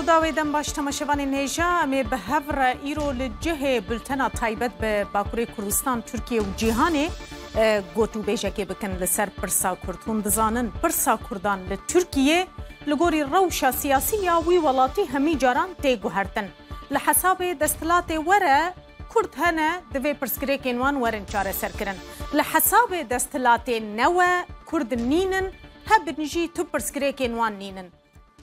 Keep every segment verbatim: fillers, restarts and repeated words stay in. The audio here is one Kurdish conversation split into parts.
Dawê dem baş temaşevanên hêja, em ê bi hev re îro li cihê bultena taybet bi Bakurê Kurdistan, Tirkiye û cîhanê, e, gotûbêjekê bikin li ser pirsa Kurd. Hûn dizanin pirsa Kurdan li Tirkiye li gorî rewşa siyasî ya wî welatî hemî caran tê guhertin. Li hesabê desthilatê were Kurd hene, divê pirsgirêkên wan werin çareserkirin. Li hesabê desthilatê newe Kurd nînin, hebin jî tu pirsgirêkên wan nînin.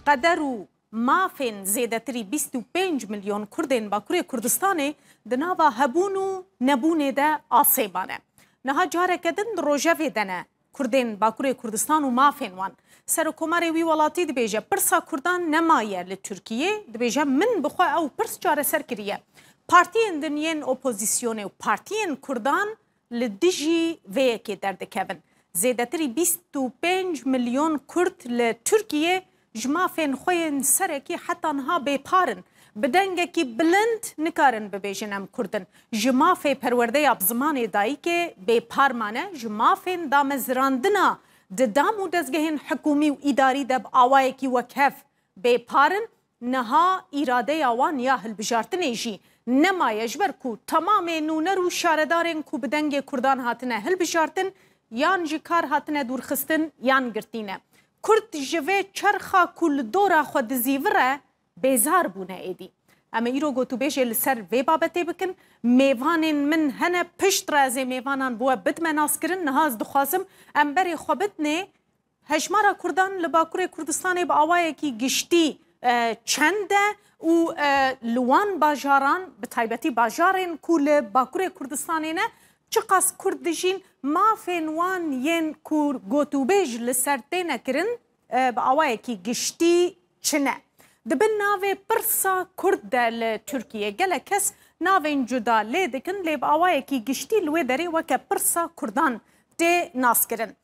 Qeder û mafên zêdetirî bîst û pênc milyon Kurdên Bakurê Kurdistanê di nava hebûn û nebûnê de asê mane. Niha careke din di rojevê de ne. Kurdên Bakurê Kurdistan û mafên wan. Serokkomarê wî welatî dibêje, pirsa Kurdan nemaye li Tirkiyê, dibêje, min bi xwe ew pirs çareser kiriye. Partiyên din yên opozisyonê û partiyên Kurdan li dijî vê yekê derdikevin. Zêdetirî bîst û pênc milyon Kurd li Tirkiyê ji mafên xwe yên serekî heta niha bêpar in. Bi dengekî bilind nikarin bibêjin, em Kurd in. Ji mafê perwerdeya bi zimanê dayikê bêpar mane, ji mafên damezirandina di dam û dezgehên hikûmî û îdarî de bi awayekî wekhev bêpar in. Niha îradeya wan ya hilbijartinê jî nemaye, ji ber ku temamê nûner û şaredarên ku bi dengê Kurdan hatine hilbijartin, yan ji kar hatine dûrxistin, yan girtî ne. Kurd ji vê çerxa ku li dora xwe dizîvire, bêzar bûne êdî. Em ê îro gotûbêjê li ser vê babetê bikin. Mêvanên min hene, pişt re ez ê mêvanan bi we bidime naskirin. Niha ez dixwazim em berê xwe bidinê hejmara Kurdan li Bakurê Kurdistanê bi awayekî giştî, e, çend e û, e, li wan bajaran, bi taybetî bajarên ku li Bakurê Kurdistanê ne, çiqas Kurd dijîn, mafên wan yên ku gotûbêj li ser têne kirin, e, bi awayekî giştî çi ne? Di bin navê pirsa Kurd de li Tirkiyê gelek kes navên cuda lê dikin, lê bi awayekî giştî li wê derê weke pirsa Kurdan tê naskirin.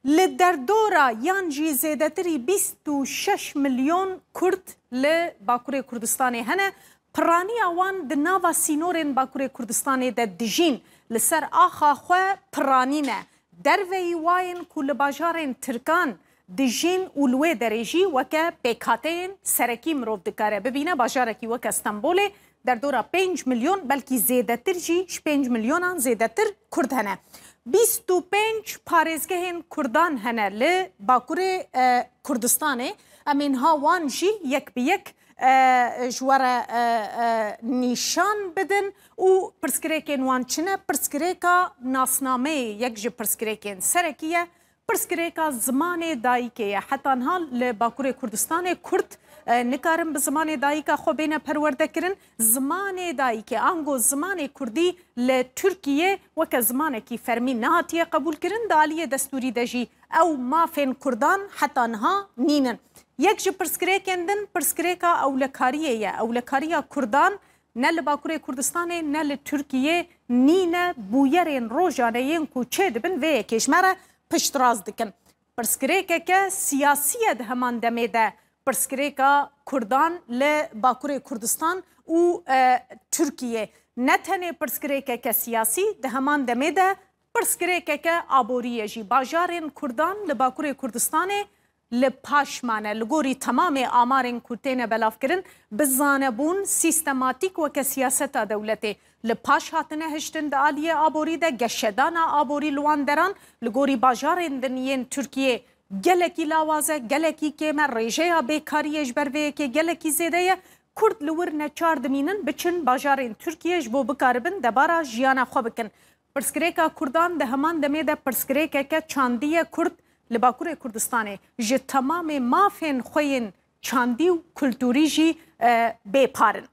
Li derdora yan jî zêdetirî bîst û şeş milyon Kurd li Bakurê Kurdistanê hene. Piraniya wan di nava sînorên Bakurê Kurdistanê de dijîn, li ser axa xwe piranî ne. Derveyî wa yên ku li bajarên Tirkan dijîn û li wê derê jî weke pêkhateyên serekî mirov dikare bibîne. Bajarekî weke Stenbolê derdora pênc milyon, belkî zêdetir jî, ji pênc milyonan zêdetir Kurd hene. Bîst û pênc parêzgehên Kurdan hene li Bakurê, e, Kurdistanê. Em ê niha wan jî yek bi yek, e, ji we re, e, e, nîşan bidin û pirsgirêkên wan çi ne? Pirsgirêka nasnameyê yek ji pirsgirêkên serekî ye. Pirsgirêka zimanê dayikê ye. Heta niha li Bakurê Kurdistanê Kurd, e, nikarin bi zimanê dayika xwe bêne perwerdekirin. Zimanê dayikê, ango zimanê Kurdî li Tirkiyê weke zimanekî fermî nehatiye qebûlkirin. Di aliyê destûrî de jî ew mafên Kurdan heta niha nînin. Yek ji pirsgirêkên din pirsgirêka ewlekariyê ye. Ewlekariya Kurdan ne li Bakurê Kurdistanê ne li Tirkiyê nîne bûyerên rojane yên ku çêdibin vê yekê ji me re piştrast dikin. Pirsgirêkeke siyasî ye di heman demê de pirsgirêka Kurdan li Bakurê Kurdistan û, e, Tirkiyê. Ne tenê pirsgirêkeke siyasî, di heman demê de pirsgirêkeke aborî ye jî. Bajarên Kurdan li Bakurê Kurdistanê li paş mane. Li gorî temamê amarên ku têne belavkirin, bi zanebûn sîstematîk weke siyaseta dewletê li paş hatine hiştin di aliyê aborî de. Geşedana aborî li wan deran li gorî bajarên din yên Tirkiyê gelekî lawaz e, gelekî kêm e, rêjeya bêkariyê ji ber vê yekê gelekî zêde ye. Kurd li wir neçar dimînin biçin bajarên Tirkiyê ji bo bikaribin debara jiyana xwe bikin. Pirsgirêka Kurdan di heman demê de pirsgirêkeke çandî ye. Kurd li Bakurê Kurdistanê ji temamê mafên xwe yên çandî û kulturî jî, e, bêpar in.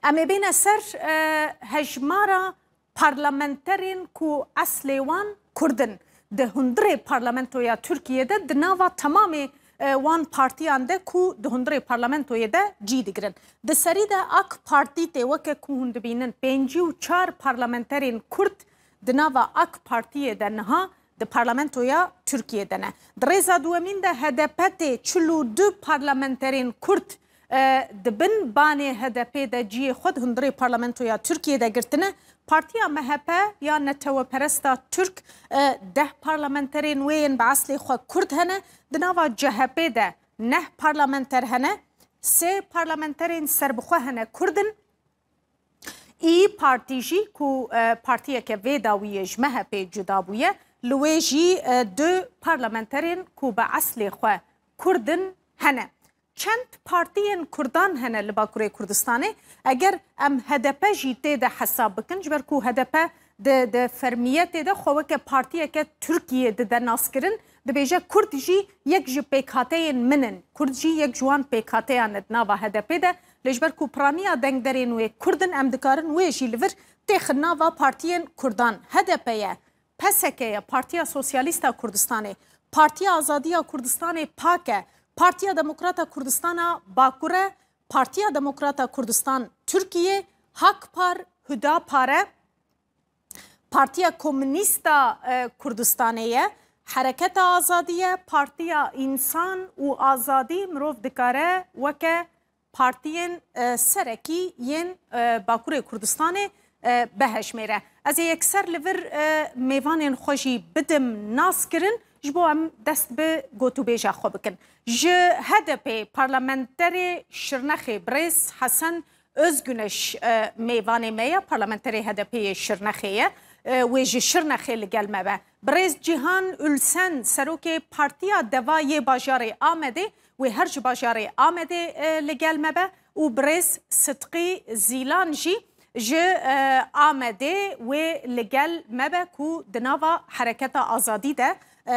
Em ê bêne ser, e, hejmara parlamenterên ku eslê wan Kurd in. Di hundirê parlamentoya Tirkiyê de di nava temamê, e, wan partiyan de ku di hundirê parlamentoyê de cî digirin. Di serî de AK Partî tê, weke ku hûn dibînin, pêncî û çar parlamenterên Kurd di nava AK Partiyê de niha di parlamentoya Tirkiyê de ne. Di rêza duwemîn de HDP tê, çil û du parlamenterên Kurd, e, di bin banê HDP'ê de cihê xwe di hundirê parlamentoya Tirkiyê de girtine. Partiya MHP ya neteweperesta Tirk, e, deh parlamenterên wê yên bi eslê xwe Kurd hene. Di nava CHP'ê de neh parlamenter hene. sê parlamenterên serbixwe hene Kurd in, Îyî Partî jî ku, e, partiyeke vê dawiyê ji M H P cuda bûye, li wê jî, e, du parlamenterên ku bi eslê xwe Kurd in hene. Çend partiyên Kurdan hene li Bakurê Kurdistanê. Eger em H D P jî tê de hesab bikin, ji ber ku H D P di, di fermiyetê de xwe weke partiyeke Tirkiyê dide naskirin, dibêje Kurd jî yek ji pêkhateyên min in, Kurd jî yek ji wan pêkhateyan e di nava H D P de. Lê ji ber ku piraniya dengderên wê Kurd in, em dikarin wê jî li vir têxin nava partiyên Kurdan. H D P ye, P S K ye, Partiya Sosyalîst a Kurdistanê, Partiya Azadiya Kurdistanê, PAK e, Partiya Demokrata Kurdistana Bakur e, Partiya Demokrata Kurdistan Tirkiye, HAK-PAR, HUDA-PAR e, Partiya Komûnîst a, e, Kurdistanê ye, Hereketa Azadî ye, Partiya Însan û Azadî. Mirov dikare weke partiyên, e, serekî yên, e, Bakurê Kurdistanê, e, bihejmêre. Ez ê yekser li vir, e, mêvanên xwe jî bidim naskirin, ji bo em dest bi gotûbêja xwe bikin. Ji H D P parlamenterê Şirnexê birêz Hesen Özgüneş, e, mêvanê me ye, parlamenterê H D P'ê yê Şirnexê ye. E, wê ji Şirnexê li gel me be. Birêz Cîhan Ülsen, serokê Partiya Deva yê bajarê Amedê, wê her ji bajarê Amedê, e, li gel me be û birêz Sidqî Zîlan jî ji, e, Amedê wê li gel me be ku di nava Hereketa Azadî de, e,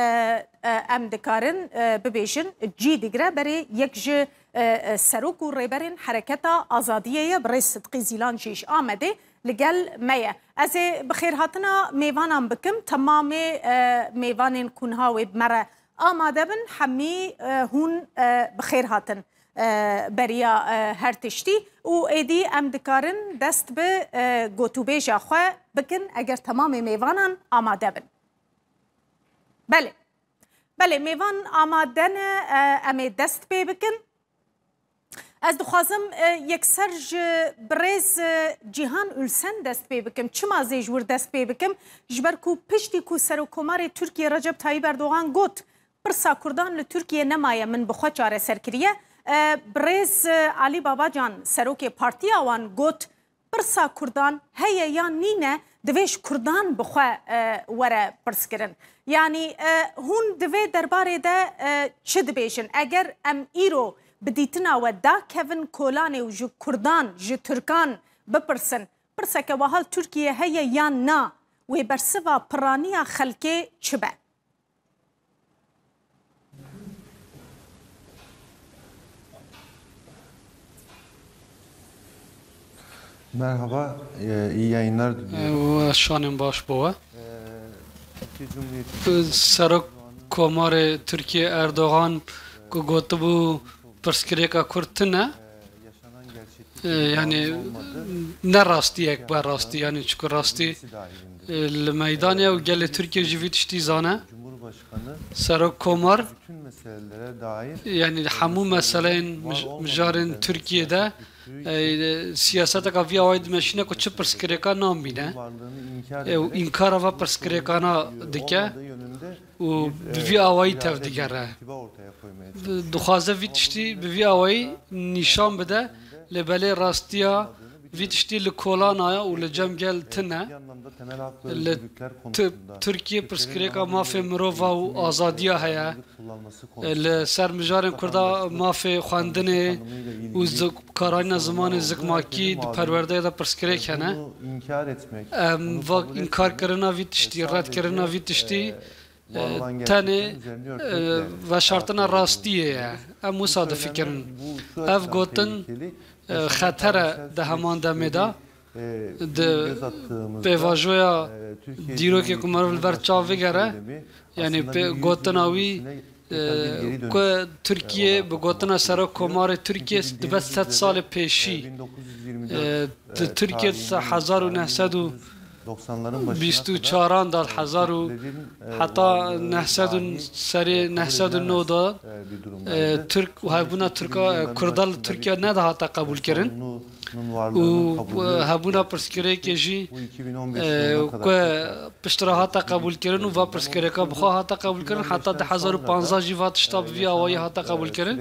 e, em dikarin, e, bibêjin cî digire berê yek ji e, e, serok û rêberên Hereketa Azadiyê ye, birêz Sidqî Zîlan jî ji Amedê li gel me ye. Ez ê bi xêrhatina mêvanan bikim. Temamê, e, mêvanên ku niha wê bi me re amade bin, hemî, e, hûn, e, bi xêr hatin, e, beriya, e, her tiştî û êdî em dikarin dest bi, e, gotûbêja xwe bikin, eger temamê mêvanan amade bin. Belê. Belê, mêvan amade ne, e, em ê dest pê bikin. Ez dixwazim, e, yekser ji birêz, e, Cîhan Ülsen dest pê bikim. Çima ez ê ji wir dest pê bikim? Ji ber ku piştî ku Serokkomarê Tirkiyê Recep Tayyip Erdogan got, pirsa Kurdan li Tirkiyê nemaye, min bi xwe çareser kiriye. E, birêz, e, Alî Babacan, serokê partiya wan got, pirsa Kurdan heye yan nîne, divê ji Kurdan bi xwe, e, were pirskirin. Yanî, e, hûn di vê derbarê de, e, çi dibêjin? Eger em îro bi dîtina we dakevin kolanê û ji Kurdan, ji Tirkan bipirsin, pirseke wiha li Tirkiyê heye yan na, wê bersiva piraniya xelkê çi be? Merhaba, e, iyi yayınlar diliyorum. E, şanên baş bo we. E, Türkiye Cumhuriyeti Serok Komarê Tirkiye Erdogan ku gotibû pirsgirêka Kurd tune, e, yani ne rastiyek be rastî, yani çiku rastî, e, li meydan e û gelê Tirkiye jî vî tiştî zane. Serok Komar, yani hemû meseleyên mij-, mijarên Tirkiye de, e, siyaseteka vî awayî dimeşîne ku çi pirsgirêka namîne, e, û înkara va pirsgirêkana dike. Û bi vî awayî tevdigere. Dixwaze vî tiştî bi vî awayî nîşan bide, lê belê rastiya vî tiştî li kolana ye û li cem gel tune. Li Ti-, Tirkiye pirsgirêka mafê mirova û azadiya heye. Li ser mijarên Kurda mafê xwendinê û zik-, karayîna zimanê zikmakî di perwerdeyê de pirsgirêk hene. Em va înkarkirina vî tiştî, redkirina vî tiştî, e, tenê, e, veşartina rastiyê ye. Em wisa difikirin. Ev gotin, e, xeter e di heman demê de. Di pêvajoya dîrokê ku meriv li ber çav bigere, yanî pê-, gotina wî, e, ku Tirkiye bi gotina Serok Komarê Tirkiye dibe sed salê pêşî, e, di Tirkiye hezar û neh sed û bîst û çaran de hezar û heta neh sed û serê neh sed û nod de, e, Tirk û hevbûna Tirka, e, Kurda li Tirkiye nedihate qebûlkirin. û hebûna pirsgirêkê jî ku piştre hate qebûlkirin û va pirsgirêka bi xwe hate qebûlkirin, heta du hezar û panzdeh jî va tişta bi vî awayî hate qebûlkirin.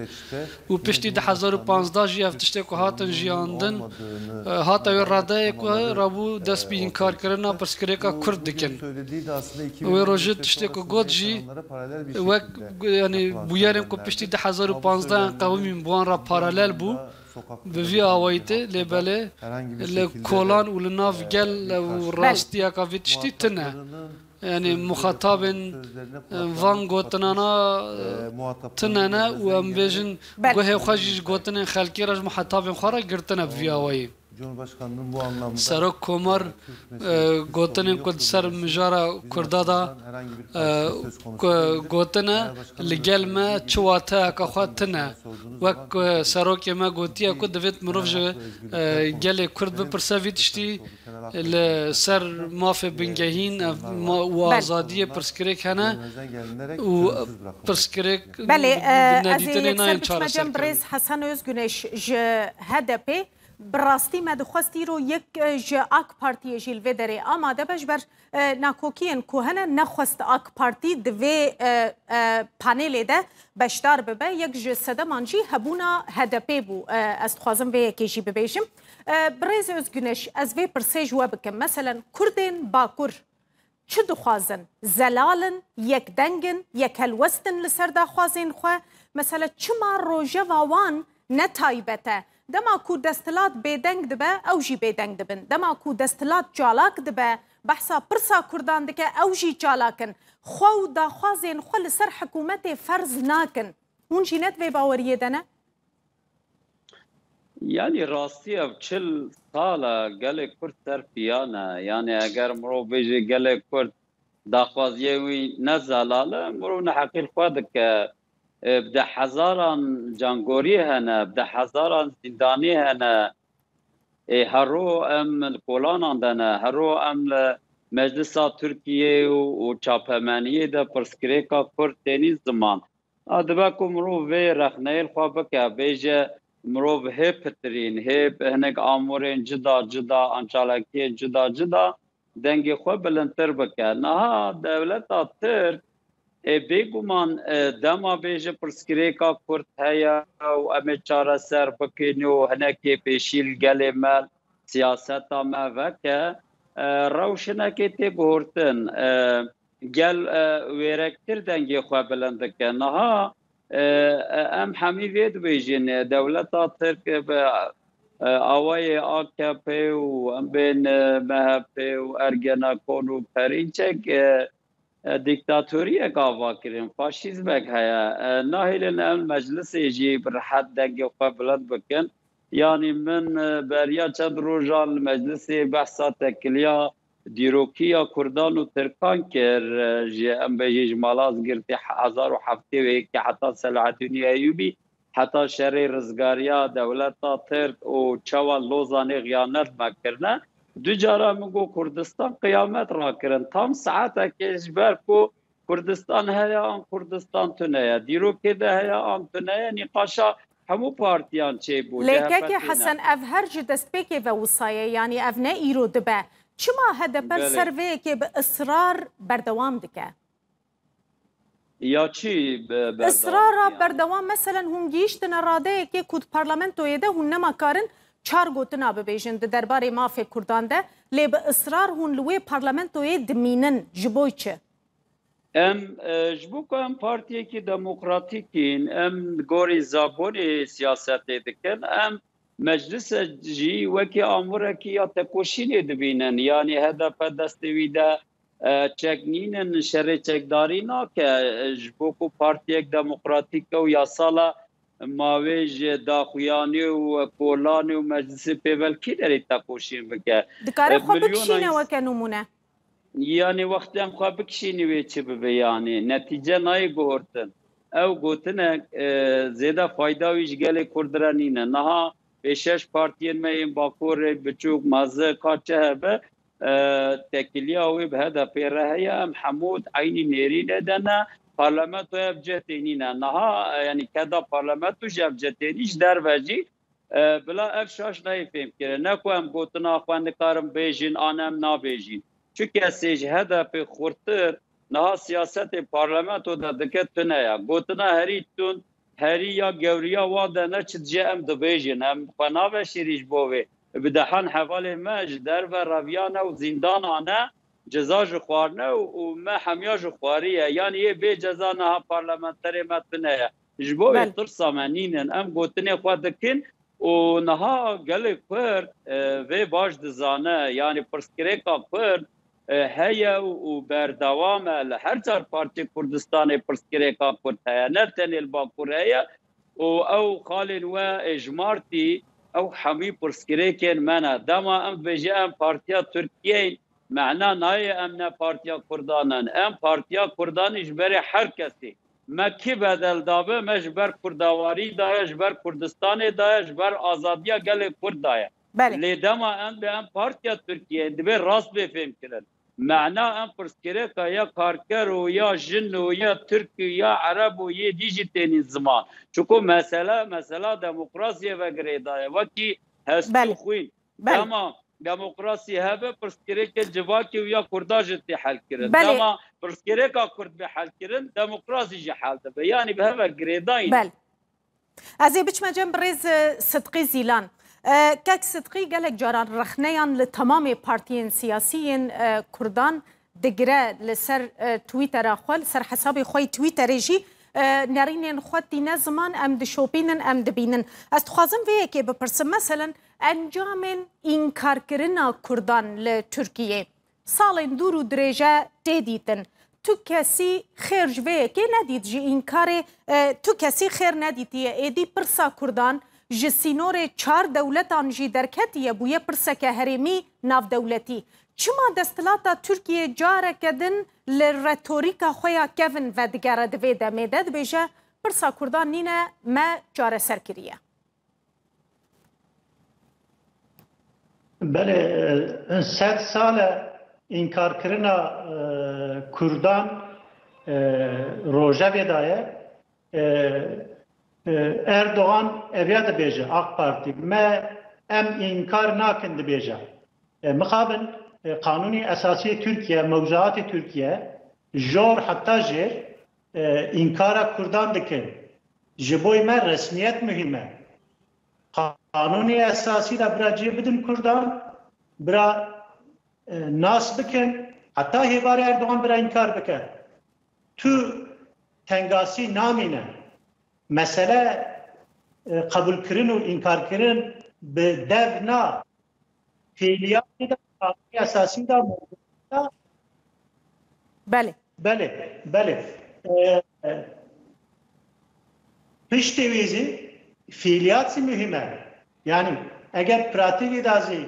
Û piştî du hezar û panzdeh jî ev tiştê ku hatin jiyandin, hate wê radeyê ku rabû dest bi înkarkirina pirsgirêka Kurd dikin. Wê rojê tiştê ku got jî wek, yanî, bûyerên ku piştî du hezar û panzdeh qewimîn bi wan re paralel bû, bi vî awayî tê, lê belê li kolan û li nav gel û rastiyeka vî tiştî tune. Yanî muxatabên van gotinana tune ne û em bêjin guhê xwe jî ji gotinên xelkê re, ji muxatabên xwe re girtine bi vî awayî. Serok Komar gotinên ku di ser mijara Kurda de gotine, li gel me çi wateyeke xwe tune. Wek ku serokê me gotiye ku divêt mirov ji gelê Kurd bipirse vî tiştî, li ser mafê bingehîn û azadiyê pirsgirêk hene û pirsgirêk Belê, e, ez ê yekser biçime cem birêz Hesen Özgüneş ji H D P. Bi rastî me dixwest îro yek, e, ji AK Partiyê jî li vê derê amade be, ji ber, e, nakokiyên ku hene, nexwest AK Partî di vê, e, e, panelê de beşdar bibe. Yek ji sedeman jî hebûna H D P bû. E, ez dixwazim vê yekê jî bibêjim. E, birêz Özgüneş, ez vê pirsê ji we bikim. Meselen, Kurdên Bakur çi dixwazin? Zelal in, yekdeng in, yekhelwest in li ser daxwazên xwe? Mesela çima rojeva wan ne taybet e? Dema ku desthilat bêdeng dibe, ew jî bêdeng dibin. Dema ku desthilat çalak dibe, behsa pirsa Kurdan dike, ew jî çalak in. Xwe û daxwazên xwe li ser hikûmetê ferz nakin. Hûn jî ne di vê baweriyê de ne? Yanî rastî ev çil sal e gelê Kurd ser piyan e. Yanî eger mirov bêje gelê Kurd daxwaziyê wî ne zelal e, mirov neheqî li xwe dike. E, bi deh hezaran cangorî hene, bi deh hezaran zîndanî hene. E, hero em li kolanan de ne, hero em li Meclisa Tirkiyê û, û çapemeniyê de pirsgirêka Kurd tênî ziman. A dibe ku mirov vê rexneyê li xwe bike, bêje mirov hê pitirîn, hê hinek amûrên cida cida, an çalakiyên cida cida dengê xwe bilindtir bike. Niha dewleta Tirk, e, bêguman, e, dema bêje pirsgirêka Kurd heye û em ê çareser bikin û hinekê pêşî li gelê me, siyaseta me veke, e, rewş hinekê tê guhurtin. E, gel, e, wêrektir dengê xwe bilind dike. Niha, e, e, em hemî vê dibêjin, e, dewleta Tirk bi, e, awayê A K P û em bên, e, M H P û Ergenekon û Perînçek, e, e, dîktatoriyek ava kirin, faşîzmek heye. E, nahêlin em meclisê jî bi rehet dengê xwe bilind bikin. Yanî min, e, beriya çend rojan li meclisê behsa tekiliya dîrokî ya Kurdan û Tirkan kir, e, ji em bêjî ji Malazgirtê hezar û heftê û yekê heta Selahaddînê Eyûbî, heta şerê rizgariya dewleta Tirk û çawa Lozanê xiyanet me kirine. Du cara min got Kurdistan qiyamet rakirin. Tam saetekê ji ber ku Kurdistan heye an Kurdistan tune ye. Dîrokê de heye an tune ye. Nîqaşa hemû partiyan çêbû. Lê C H P kekê têne. Hesen, ev her ji destpêkê ve wisa ye, yanî ev ne îro dibe. Çima H D P Belê. ser vê yekê bi israr berdewam dike? Ya çi be-, berdewam Israra dikin? Berdewam, meselen, hûn gihîştine radeyekê ku di parlamentoyê de hûn nema karin çar gotina bibêjin di derbarê mafê Kurdan de, lê bi israr hûn li wê parlamentoyê dimînin. Ji bo çi? Em, e, ji bo ku em partiyekî demokratîk in, em gorî zabonê siyasetê dikin, em meclise jî wekî amûrekî ya tekoşînê dibînin. Yanî H D P destê wî de, e, çek nînin, şerê çekdarî nake. E, ji bo ku partiyek demokratîk e û yasala mawê ji daxuyanî û kolanê û meclisê pêvelkî derê tekoşîn bike. Dikare E, xwe milyona bikişîne ins- weke nimûne. Yanî wextê em xwe bikişînî wê çi bibe yanî? Netîce nayê guhurtin. Ew gotinek, e, zêde fayda wî ji gelê Kurd re nîne. Niha pê şeş partiyên me yên Bakurê, biçûk, mezin, ka çi hebe, e, tekiliya wê bi H D P re heye. Em hemû di eynî nêrînê de ne. Parlamentoya ev cih tênîne. Niha, e, yanî keda parlamento jî ev cih tênî, ji derve jî E, bila ev şaş nayê fêmkirin. Ne ku em gotina xwe nikarin bêjin, an em nabêjin. Çi kesê ji H D P xurtir niha siyasetê parlamento de dike tune ye. Gotina herî tund, herî ya gewriya wan de ne çi dije em dibêjin. Em xwe naveşêrî ji bo vê. Bi dehan hevalê me ji derve reviyane û zîndana ne, ceza ji xwarine û, û me hemiya ji xwariye. Yanî yê bê ceza niha parlamenterê me tune ye. Ji bo wê Belê. tirsa me nînin. Em gotinê xwe dikin û niha gelê Kurd, e, vê baş dizane. Yanî pirsgirêka Kurd, e, heye û, û berdewam e. Li her car Partiyê Kurdistanê pirsgirêka Kurd heye. Ne tenê li Bakur heye û ew xalên we êjmartî, ew hemî pirsgirêkên me ne. Dema em dibêje em Partiya Tirkiyeyê, mena nayê em ne Partiya Kurdan in. Em Partiya Kurdan in ji berê her kesê. Me kî bedel dabe, me ji ber Kurdawarî daye, ji ber Kurdistanê daye, ji ber azadiya gelê Kurd daye. Belê. Lê dema em bi em Partiya Tirkiyeyê, divê rast bê fêmkirin. Mena em pirsgirêka ya karker û ya jin û ya Tirk û ya Ereb û yê dî jî tênî ziman. Çunku mesele, mesela demokrasiyê ve girêdaye. Wekî hestû Belê. xwîn. Belê. Dema demokrasî hebe, pirsgirêkên civakê û ya Kurda jî tê helkirin. Belê. Dema pirsgirêka Kurd bê helkirin, demokrasî jî hel dibe. Yanî bi heve girêdayî ne. Belê. Ez ê biçime cem birêz, e, Sidqî Zîlan. E, kek Sidqî gelek caran rexneyan li temamê partiyên siyasî yên, e, Kurdan digire li ser, e, Twittera xwe, li ser hesabê xwe yê Twitterê jî, e, nerînên xwe tîne ziman, em dişopînin, em dibînin. Ez dixwazim vê yekê bipirsim, meselen, encamên înkarkirina Kurdan li Tirkiyê salên dûr û dirêje tê dîtin. Tu kesî xêr ji vê yekê nedît, ji înkarê, e, tu kesî xêr nedîtiye. Êdî pirsa Kurdan ji sînorê çar dewletan jî derketiye, bûye pirseke herêmî navdewletî. Çima desthilata Tirkiyê careke din li retorîka xwe ya kevin vedigere di vê demê de, dibêje, pirsa Kurdan nîne, me çareser kiriye? Belê, e, sed sal e înkarkirina, e, Kurdan, e, rojevê daye. E, e, Erdogan eviya dibêje, AK Partî, me em înkar nakin dibêje. E, mixabin, e, Qanûnê Esasî Tirkiye, mewzuatê Tirkiye, jor heta jêr, e, înkara Kurdan dikin. Ji bo me resmiyet muhîm e. Qanûnê Esasî de bira cê bidin Kurdan, bira, e, nas bikin, heta hêvarê Erdogan bira înkar bike. Tu tengasî namîne. Mesele, e, qebûlkirin û înkarkirin bi dev na. Fîliyatê de, qanûnê esasî de, mewzuatê de. Belê. Belê, belê. E, e, piştê wî zî fîliyat zî muhîm e. Yanî eger pratîkê de zî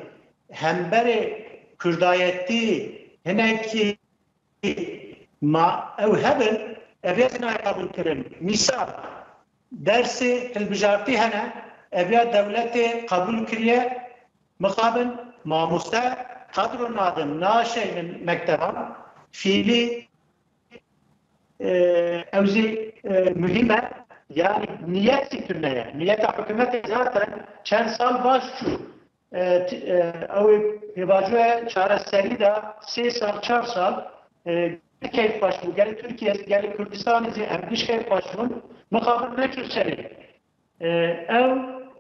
hemberê kurdayetî hinekî ma ew hebin, ev yek nayê qebûlkirin. Mîsal, dersê hilbijartî hene, ev ya dewletê qebûl kiriye, mixabin mamoste qedro nadin, naşeynin mekteban, fîlî, e, ew zî, e, muhîm e. Yanî niyet zî tune ye. Niyeta hikûmetê zaten çend sal baş çû. E, t-, e, ew ê pêvajoya çareserî de sê sal, çar sal, e, gelek keyfxweş bû. Gelê Tirkiye, gelê Kurdistanê zî em giş keyfxweş bûn. Mixabin neçû serê. E, ew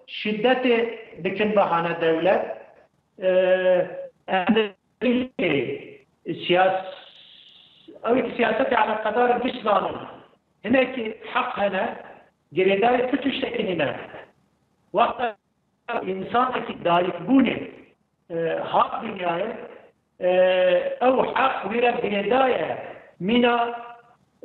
şîdetê dikin bahane dewlet. E, em siyas-, ew ê siyasetê eleqedar giş zanin. Hinekî heq hene, girêdayê tu tiştekî nîne. Wexta însanekî dayikbûnê, e, hat dinyayê, e, ew heq wî re girêdaye. Mîna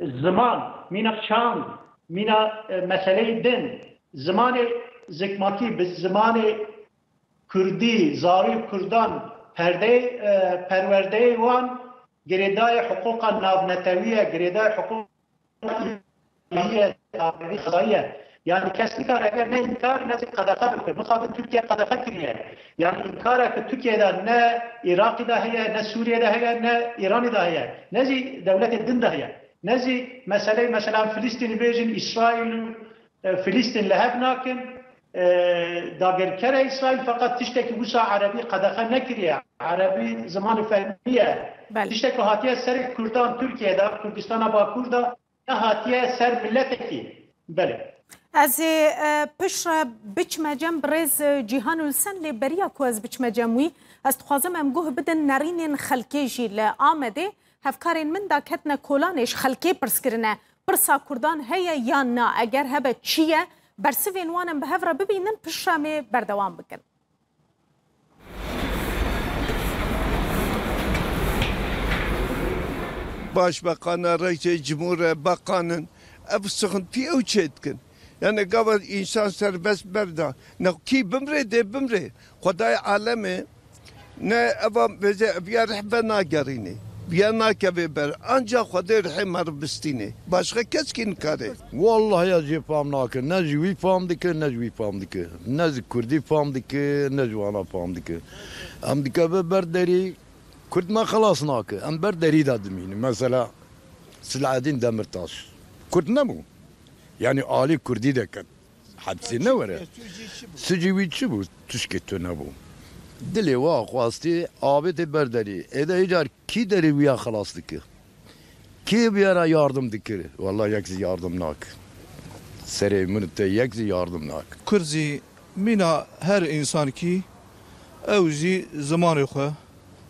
ziman, mîna çand, mîna, e, meseleyê din, zimanê zikmakî, bi zimanê kurdî, zarokê kurdan, perdeyê, e, perwerdeyê wan girêdayê hiqûqa navnetewî ye, girêdayê hiqûqa ye, tarihi qezayî ye. Yanî kes nikare eger ne înkar ne zî qedexe bike. Mixabin Tirkiye qedexe kiriye. Yanî înkara ku Tirkiye de ne Iraqî de heye, ne Sûriye de heye, ne Îranî de heye, ne zî dewletê din de heye. Ne zî meseleyê, mesela, Filistînî bêjin, Îsraîl û, e, Filistîn li hev nakin. e, dagirker e Îsraîl, feqet tiştekî wisa erebî qedexe nekiriye. Erebî zimanê fermî ye. Belê. Tiştek ku hatiye serê Kurdan Tirkiye de, Kurdistana Bakur de, nehatiye ser miletekî. Belê. Ez ê, e, piştre biçme cem birêz, e, Cîhan Ulsen, lê beriya ku ez biçme cem wî, ez dixwazim em guh bidin nerînên xelkê jî li Amedê. Hevkarên min da ketine kolanê ji xelkê pirs kirine. Pirsa Kurdan heye yan na? Eger hebe çi ye? Bersivên wan em bi hev re bibînin, piştre em ê berdewam bikin. Başbakana, Reîsê Cumhur e, bakan in. Ev sixintî ew çê dikin. Yani gava însan serbest berda. Ne kî bimrê dê bimrê. Xwedayê alemê ne eva vêze viya rih ve nagerînê. Viya nakevê ber. Anca Xwedê rihê me re bistînê. Başqa kes kî nikare. Wallahî ez jê fam nakim. Ne ji wî fam dikim, ne ji wî fam dikim. Ne ji kurdî fam dikim, ne ji wana fam dikim. Em dikeve ber derî, kurd me xelas nake. Em ber derî de dimînin. Mesela Silahedîn Demirtaş. Kurd nebû. Yani alî kurdî de ket. Hepsê ne were. Sucê wî çi bû? Tişkê tu nebû. Dilê wa xwastî avêtê ber derî. Êde îcar kî derê wî ya xelas dike? Kê bi ya re yardim dikir? Walla yek zî yardim nak. Serê min te yek zî yardim nak. Kurd zî mîna her însankî ew zî zimanê xwe,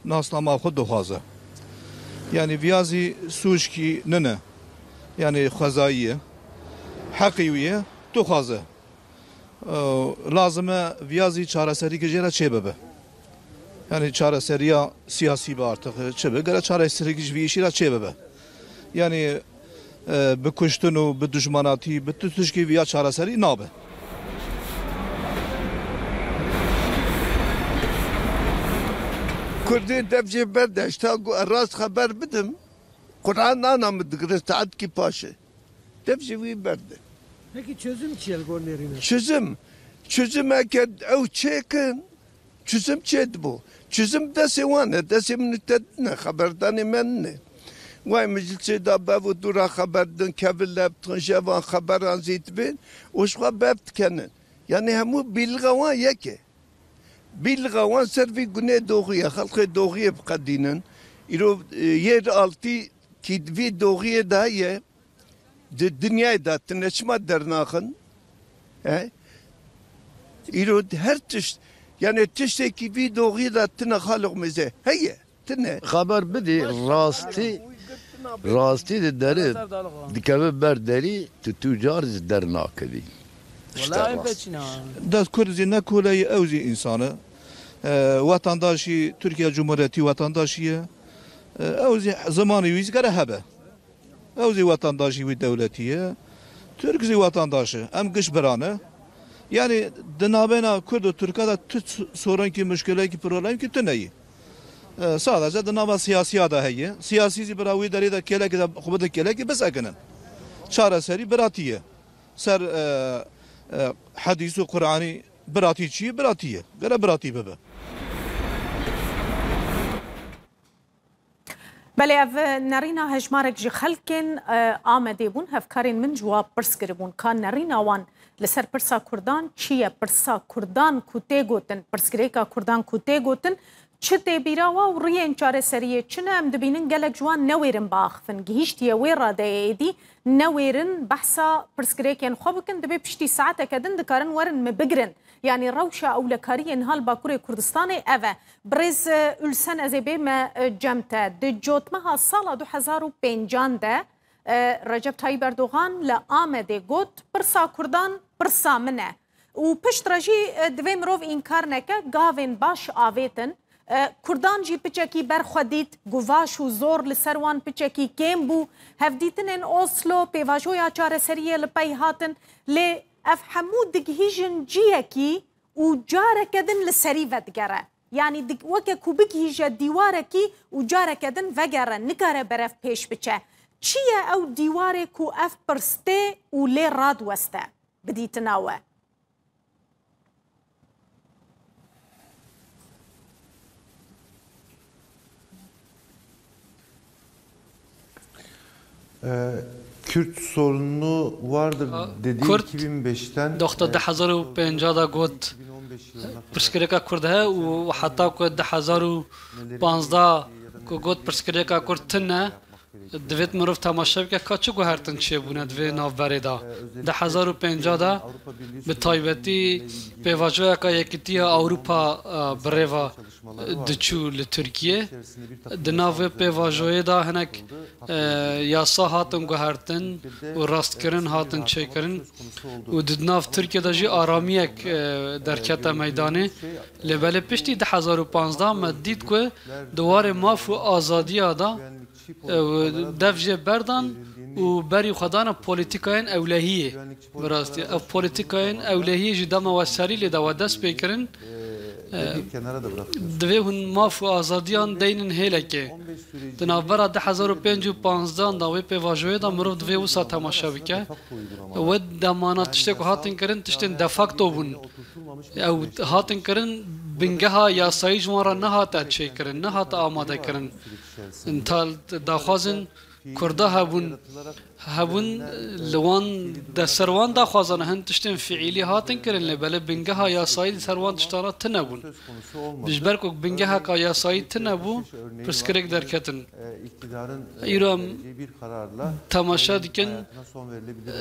nasnama xwe dixwaze. Yanî viya zî sûckî nine. Yanî xwezayî ye. Heqî wî ye, dixwaze. Lazim e viya zî çareserîkî jê re çêbibe. Yanî çareseriya siyasî be artık, çi be, gere çareserîkî ji vî îşî re çêbibe. Yanî, e, bi kuştin û bi dijmanatî, bi tu tişkî viya çareserî nabe. Kurdê dev jê berde, ji ta ku ez rast xeber bidim, Quran nana min digire saetkî paşê. Dev ji wî berde. Peki çözüm çi ye li gor nêrîna? Çözüm, çözüm eke ew çêkin, çözüm çê dibo. Çözüm destê wan e, destê min û te ne, xeberdanê me ne. Way meclisê da bev û dûra xeber din, kevin leb dixin, ji evan xeberan zî dibên û ji xwe bev dikenin. Yanî hemû bîlga wan yek e. Bîlga wan ser vî gunê doxî ye. Xelkê doxiyê biqedînin. Îro, e, yê altî kî di vî doxiyê de heye, di dinyayê de tine çima dernaxin? He? Îro her tişt, yani tiştekî vî doxiyê de tine xaliq mêze heye. Tine. Xeber bidî, rastî, rastî di derê dikeve ber derî, tu tu car ji der nakevî. Îşte rast. Dest Kurd zî ne kole ye, ew zî însan e. E, wetandaşî Tirkiye Cumhuriyetî wetandaşî ye. E, ew zî zimanê wî zî gere hebe. Ew zî wetandaşî wî dewletî ye. Tirk zî wetandaş e. Em giş bira ne. Yanî di navbeyna Kurd û Tirka de tu sorenkî, muşkilekî, problemkî tune yî. E, sadece di nava siyasiya de heye. Siyasî zî bira wî derê de kêlekê de xwe bidin kêlekê bisekinin. Çareserî biratî ye. Ser, e, e, hedîs û Quranî biratî çi ye? Biratî ye. Gere biratî bibe. Belê ev nerîna hejmarek ji xelkên, e, Amedê bûn, hevkarên min ji wa pirs kiribûn, ka nerîna wan li ser pirsa Kurdan çi ye, pirsa Kurdan ku tê gotin, pirsgirêka Kurdan ku tê gotin, çi tê bîra wa û riyên çareseriyê çi ne, em dibînin gelek ji wan newêrin biaxifin. Gihîştiye wê radeyê êdî newêrin behsa pirsgirêkên xwe bikin, dibê piştî saeteke din dikarin werin min bigirin. Yanî rewşa ewlekariyê niha li Bakurê Kurdistanê ev e. Birêz, e, Ulsen, ez ê bême, e, cem te. Di cotmeha sala du hezar û pêncan de, e, Recep Tayyip Erdogan li Amedê got, pirsa Kurdan pirsa min e. Û piştre jî, e, divê mirov înkar neke, gavên baş avêtin. E, Kurdan jî piçekî ber xwe dît, guvaş û zor li ser wan piçekî kêm bû. Hevdîtinên Oslo, pêvajoya çareseriyê li pey hatin. Lê ev hemû digihîjin ciyekî û careke din li serî vedigere. Yanî di-, weke ku bigihîje dîwarekî û careke din vegere, nikare berev pêş biçe. Çi ye ew dîwarê ku ev pirs tê û lê radiweste? Bi dîtina we. Ee, Kürt sorunu vardır dediği Kurd iki bin beşten, doxta e, du hezar û pêncî de got, iki bin on beş yılına kadar pirsgirêka Kurd heye û heta ku du hezar û panzdeh ku got pirsgirêka Kurd tune, divêt mirov temaşe bike ka çi guhertin çêbûne di vê navberê de. Du hezar û pêncî de bi taybetî pêvajoyeka Yekîtiya Ewropa, e, bi rê ve diçû li Tirkiye. Di nav vê pêvajoyê de hinek, e, yasa hatin guhertin û rastkirin hatin çêkirin û di nav Tirkiye de jî aramiyek, e, derkete meydanê. Lê belê piştî du hezar û panzdeh me dît ku di warê maf û azadiya de, e, dev jê berdan û berî xwe dane polîtîkayên ewlehiyê. Bi rastî, ev polîtîkayên ewlehiyê jî dema we serî lê de we dest pê kirin, e, divê hûn maf û azadiyan deynin hêlekê. Di navbera du hezar û pênc û panzdeh de wê pêvajoyê de mirov divê wisa temaşe bike. Wê demana tiştê ku hatin kirin, tiştên de facto bûn. Ew hatin kirin, bingeha yasayî ji wan re nehate çêkirin, nehate amadekirin. Tal daxwazin Kurda hebûn, hebûn li wan de ser wan daxwazan hin tiştên fiîlî hatin kirin, lê belê bingeha yasayî li ser wan tiştan re tune bûn. Ji ber ku bingeheka yasayî tune bû, pirsgirêk derketin. Îro em temaşe dikin,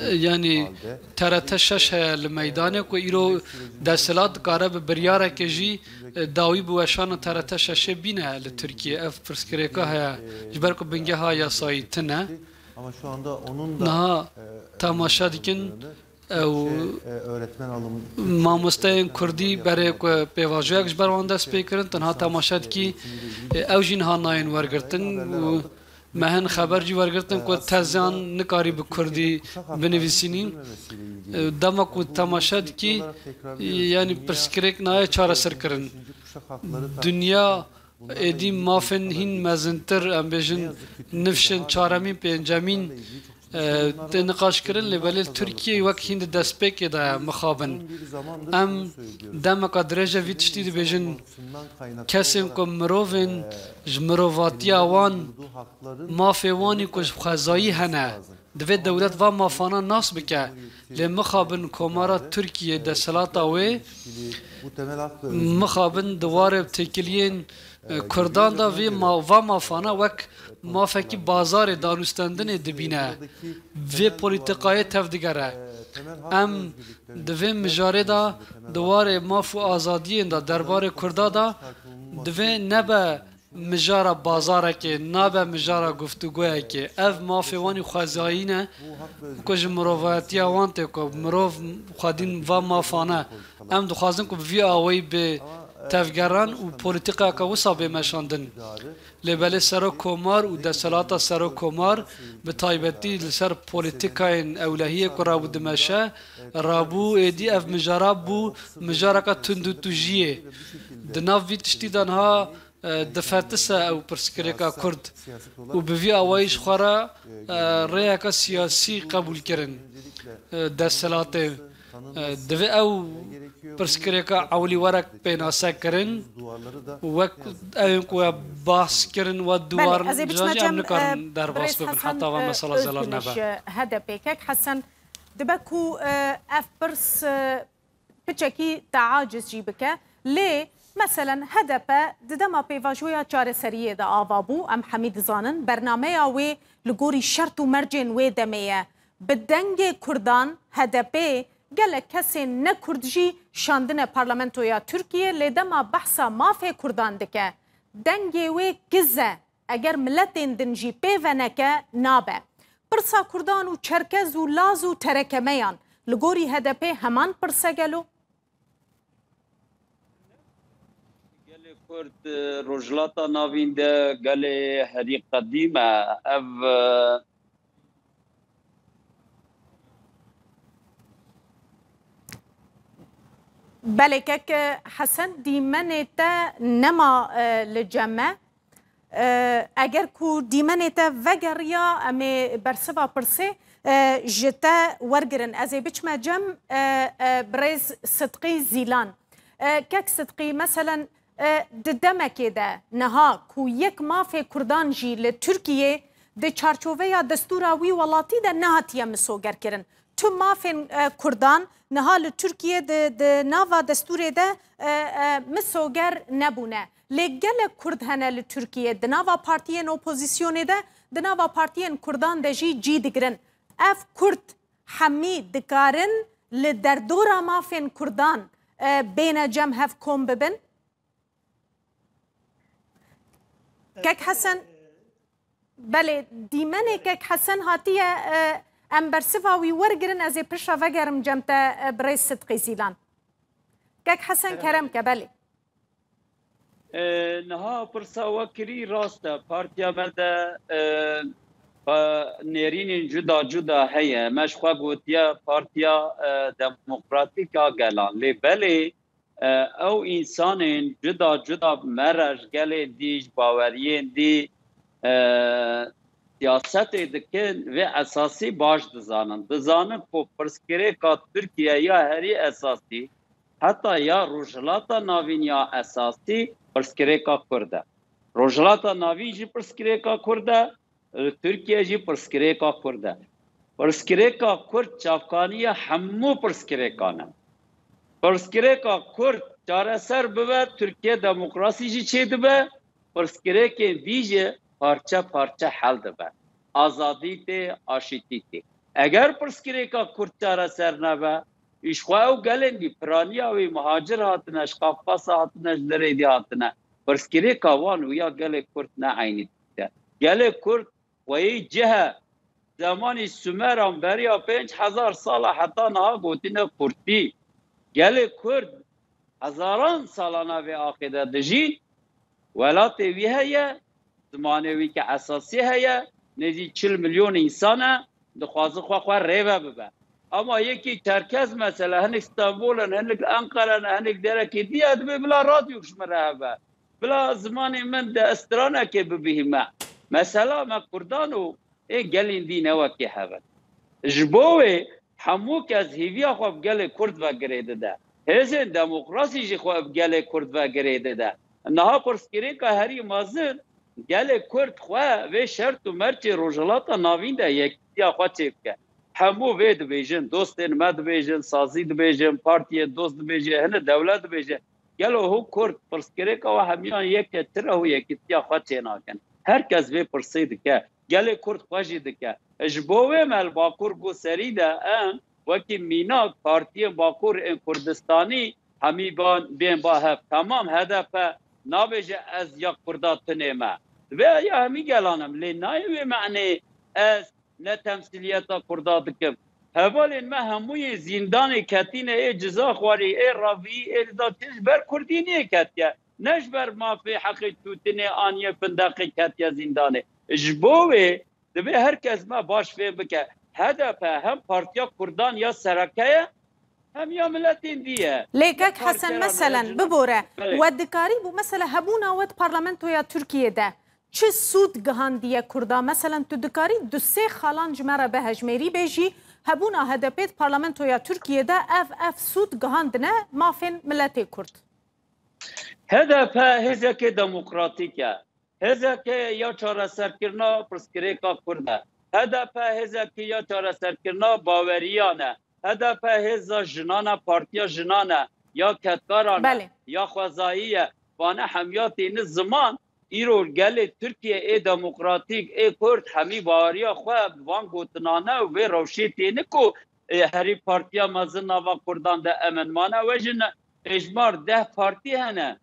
e, yanî T R T şeş heye li meydanê ku îro desthilat dikare bi biryarekê jî, e, dawî bi weşana T R T şeşê bîne li Tirkiye. Ev pirsgirêka heye, ji ber ku bingeha yasayî tune. Niha temaşe dikin, ew mamosteyên kurdî berê ku pêvajoyek ji ber wan dest pê kirin, tenha temaşe dikî, e, ew jî niha nayên wergirtin û me hin xeber jî wergirtin ku teziyan nikarî bi kurdî binivîsînî. E, dema ku temaşe dikî, e, yanî pirsgirêk nayê çareserkirin. Dinya êdî mafên hîn mezintir, em bêjin nifşên çaremîn, pêncemîn, e, tê niqaşkirin, lê belê li Tirkiyeyê wek hîn di destpêkê de ye mixabin. Em demeka dirêj e vî tiştî dibêjin, kesên ku mirovên ji mirovatiya wan, mafê wan î ku ji xwezayî hene, divê dewlet va mafana nas bike. Lê mixabin Komara Tirkiye, desthilata wê, mixabin di warê têkiliyên, e, Kurdan de vê ma-, va mafana wek mafekî bazarê danûstendinê dibîne. Vê polîtîkayê tevdigere. Em di vê mijarê de di warê maf û azadiyên de derbarê Kurda de divê nebe mijara bazarekê, nabe mijara guftûgoyekê. Ev mafê wan î xwezayî ne, ku ji mirovatiya wan tê, ku mirov xwedîn va mafane. Em dixwazin ku bi vî awayî bê tevgeran û polîtîkayeke wisa bê meşandin. Lê belê Serok Komar û desthilata Serok Komar bi taybetî li ser polîtîkayên ewlehiyê ku rabû dimeşe, rabû êdî ev mijara bû mijareke tundûtûjiyê. Di nav vî tiştî de niha e, difetise ew pirsgirêka Kurd û bi vî awayî ji xwe re, e, rêyeke siyasî qebûl kirin, e, desthilatê. E, divê ew pirsgirêka ewlî were pênase kirin û wek ew ên ku we bahs kirin, we Belê, diwar ez ê biçime cem, em nikarin e, derbas birêz bibin Hesen, heta ve e, mesela zelal Özgün'e nebe. Ji H D P kek Hesen, dibe ku, e, ev pirs, e, piçekî te aciz jî bike. Lê, meselen, H D P di dema pêvajoya çareseriyê de ava bû, em hemî dizanin, bernameya wê li gorî şert û mercên wê demê ye. Bi dengê Kurdan, H D P gelek kesên ne Kurd jî şandine parlamentoya Tirkiye, lê dema behsa mafê Kurdan dike, dengê wê kiz e. Eger miletên din jî pê veneke, nabe. Pirsa Kurdan û Çerkez û Laz û Terekemeyan li gorî H D P heman pirs e gelo? Gelê Kurd, e, Rojhilata Navîn de gelê herî qedîm e. Ev, e, Belê kek Hesen, dîmenê te nema, e, li cem me. E, eger ku dîmenê te vegeriya, em ê bersiva pirsê, e, ji te wergirin. Ez ê biçime cem, e, e, birêz Sidqî Zîlan. E, kek Sidqî, meselen, e, di demekê de niha ku yek mafê Kurdan jî li Tirkiyê di çarçoveya destûra wî welatî de nehatiye misogerkirin. Tu mafên, e, Kurdan niha li Tirkiye di, di nava destûrê de, e, e, misoger nebûne. Lê gelek Kurd hene li Tirkiye, di nava partiyên opozîsyonê de, di nava partiyên Kurdan de jî cî digirin. Ev Kurd hemî dikarin li derdora mafên Kurdan, e, bêne cem hev kom bibin? Kek Hesen, belê, dîmenê Kek Hesen hatiye, e, em bersiva wî wergirin, ez ê pişa vegerim cem te, e, birêz Sidqî Zîlan. Kek Hesen, kerem ke, belê. E, niha pirsa we kirî rast e. Partiya me de, e, pa-, nêrînên cuda cuda heye. Me ji xwe gotiye Partiya, e, Demokratîk a Gelan. Lê belê, e, ew însanên cuda cuda me re ji gelên dî, ji baweriyên dî, e, siyasetê dikin, vê esasî baş dizanin. Dizanin ku pirsgirêka Tirkiye ya herî esasî, heta ya Rojhilata Navîn ya esasî pirsgirêka Kurd e. Rojhilata Navîn jî pirsgirêka Kurd e, li Tirkiye jî pirsgirêka Kurd e. Pirsgirêka Kurd çavkaniya hemû pirsgirêkan e. Pirsgirêka Kurd çareser bibe, Tirkiye demokrasî jî çêdibe, pirsgirêkên dî jî parçe parçe hel dibe. Azadî tê, aşîtî tê. Eger pirsgirêka Kurd çareser nebe, îşxwe ew gelên dî piraniya wî muhacir hatine, ji Qafqasa hatine, ji derê dî hatine. Pirsgirêka wan û ya gelê Kurd ne eynî tişt e. Gelê Kurd xweyî cih e. Zemanî Sumeran beriya pênc hezar sala heta niha gotine Kurtî. Gelê Kurd hezaran sala navê axê de dijîn. Welatê wî heye, zimanê wî ke esasî heye, nêzî çil milyon însan e, dixwaze xwe xwe rêve bibe. Ama yekî Çerkez mesela, hinek Stenbol in, hinek Enqere ne, hinek derekê dî ye, dibê bila radyok ji min re hebe. Bila zimanê min di stranekê bibihîme. Mesela me Kurdan û ê gelên dî ne wekî hev in. Ji bo wê hemû kes hêviya xwe bi gelê Kurd ve girê dide. Hêzên demokrasî jî xwe bi gelê Kurd ve girê dide. Niha pirsgirêka herî mezin, gelê Kurd xwe vê şert û mercê Rojhilata Navîn de yekîtiya xwe çêbike. Hemû vê dibêjin, dostên me dibêjin, sazî dibêjin, partiyên dost dibêje, hine dewlet dibêje. Gelo hûn Kurd pirsgirêka we hemiyan yek e, çira hûn yekîtiya xwe çênakin? Her kes vê pirsê dike. Gelê Kurd xwe jî dike. Ji bo wê me li Bakur Goserî de em wekî mînak partiyên Bakur ên Kurdistanî hemî ban, bên ba hev. Temam H D P nabêje ez ya Kurda tunê me. Divê ya hemî gelan im. Lê nayê wê menê ez ne temsîliyeta Kurda dikim. Hevalên me hemûyê zîndanê ketîne, ê Cizaxwarî, ê Ravî, ê li da tê ji ber Kurdî niyê ketiye. Ne ji ber mafê heqê tûtinê aniye findeqê ketiye zîndanê. Ji bo wê divê her kes me baş fêm bike. H D P hem partiya Kurdan ya sereke ye, hem ya miletên dî ye. Lê kek Hesen, meselen, bibore, we dikarî bû, mesela, hebûna we di parlamentoya Tirkiyê de çi sûd gihandiye Kurda? Meselen, tu dikarî du sê xalan ji me re bihejmêrî bê jî, hebûna H D P di parlamentoya Tirkiyê de ev, ev sûd gihandine mafên miletê Kurd? H D P hêzeke demokratîk e. Hêzeke ya çareserkirina pirsgirêka Kurd e. H D P hêzeke ya çareserkirina baweriyan e. H D P hêza jinan e, partiya jinan e, ya kedkaran e, Belê. ya xwezayî ye. Vane hemiya têne ziman. Îro gelê Tirkiye ê demokratîk, ê Kurd hemî baweriya xwe bi van gotinane û vê rewşê têne ku, e, herî partiya mezin nava Kurdan de em in. Mane we jî ne, hêjmar deh partî hene.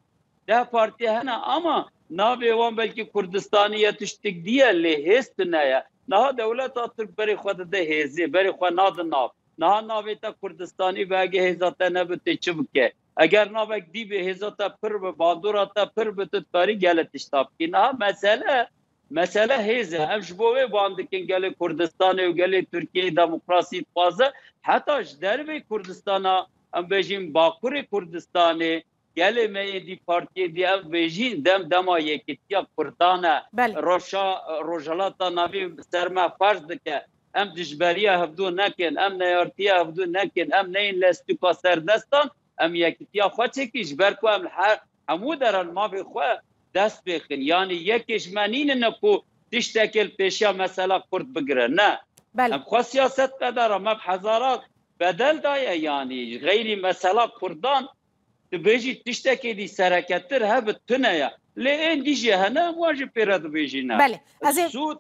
Deh partî hene ama navê wan belkî Kurdistanî ye, tiştik dî ye, lê hêz tune ye. Niha dewleta Tirk berê xwe dide hêzê, berê xwe nade nav. Niha navê te Kurdistanî be, hege hêza te nebe, tê çi bike? Eger navek dî be, hêza te pir be, bandora te pir be, tu dikarî gelek tişta bikî. Niha mesele, mesele hêz e. Em ji bo wê ban dikin gelê Kurdistanê û gelê Tirkiyeyê demokrasî dixwaze. Heta ji dervê Kurdistana, em bêjin Bakurê Kurdistanê, gelê me êdî partiyê dî ev bêjîn dem dema yekîtiya Kurdan e. Belê. Roşa, Rojhilata Navîn ser me ferz dike. Em dijberiya hevdû nekin, em neyartiya hevdû nekin, em neyên lestûka serdestan, em yekîtiya xwe çêkin, ji ber ku em li her hemû deran mafê xwe dest pê xin. Yanî yekê ji me nînine ku tiştekê li pêşiya mesela Kurd bigire. Ne. Belê. Em xwe siyasetmedar e, me bi hezaran bedel daye, yanî xeyrî mesela Kurdan, tu bêjî tiştekê dî sereketir hebe tune ye. Lê ên dî jî hene, em wan jî pê re dibêjîne. Belê. Ez ê Sûd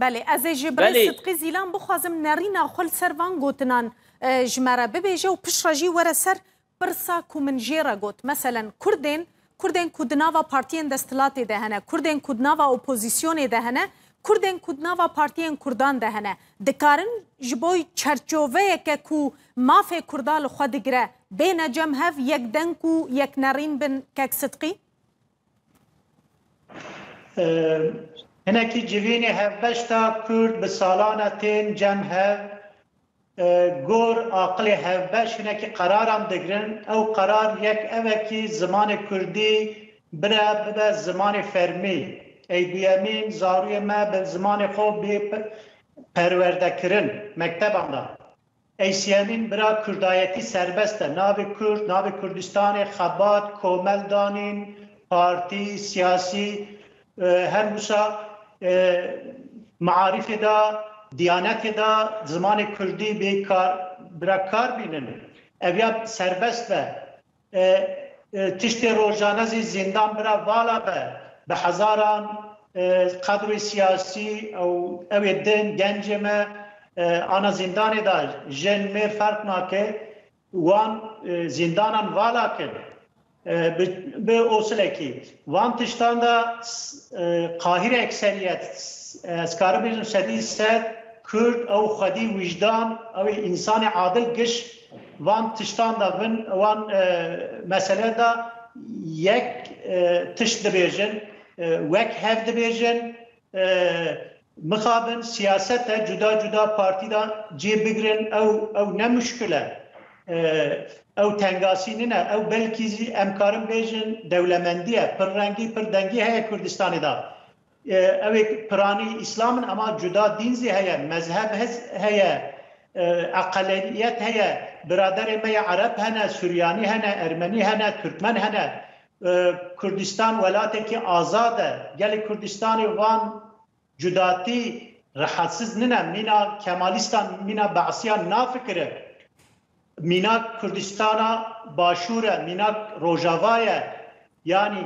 Belê, ez ê ji birê Belê. Sidqî Zîlan bixwazim nerîna xwe li ser van gotinan, e, ji me re bibêje û piştre jî were ser pirsa ku min jê re got. Meselen, Kurdên, Kurdên ku di nava partiyên desthilatê de hene, Kurdên ku di nava opozisyonê de hene, Kurdên ku di nava partiyên Kurdan de hene, dikarin ji bo çerçoveyeke ku mafê Kurda li xwe digire, bêne cem hev, yek deng û yek nerîn bin, kek Sidqî? Hinekî civînê hevbeş de Kurd bi salan e tên cem hev, gor aqilê hevbeş hinekî qeraran digirin. Ew qerar yek ev e kî zimanê Kurdî bire bibe zimanê fermî. Ey duyemîn zarûyê me bi zimanê xwe bê pe-, perwerdekirin mekteban de. Ey siyemîn bira kurdayetî serbest e. Navê Kurd, navê Kurdistanê, xebat, komel danîn, partî, siyasî, e, her wisa, e, maarîfê de, diyanetê de zimanê Kurdî bê kar, bira kar bînin. Ev ya serbest be. E, e, tiştê rojane zî zîndan bira vala be. Bi hezaran, e, qedrê siyasî ew, ew ê din, gencê me, e, ana zîndanê de, jin, mêr ferq nake, wan, e, zîndanan vala kin. E, bi, bi osilekî. Van tiştan de, s-, e, Qahîre ekseriyet, s-, e, ez karim bêjim sedî sed Kurd ew xwedî wijdan, ew ê însanê adil giş van tiştan de bin, wan, e, mesele de yek, e, tişt dibêjin, e, wek hev dibêjin, e, mixabin siyaset e, cuda cuda partî de cê bigrin, ew, ew ne muşkil e. E, ew tengasî nine, ew belkî zî em karin bêjin dewlemendî ye, pir rengî, pir dengî heye Kurdistanê de. E, ew ê piranî îslam in, ama cuda dîn zî heye, mezheb hez-, heye, e, eqeliyet heye, biraderê me yê Ereb hene, Suryanî hene, Ermenî hene, Türkmen hene. E, Kurdistan welatekî azad e. Gelê Kurdistanê van cudatî rehetsiz nine. Mîna Kemalîstan, mîna Be'siyan nafikire. Mînak Kurdistana Başûr e, mînak Rojava ye. Yanî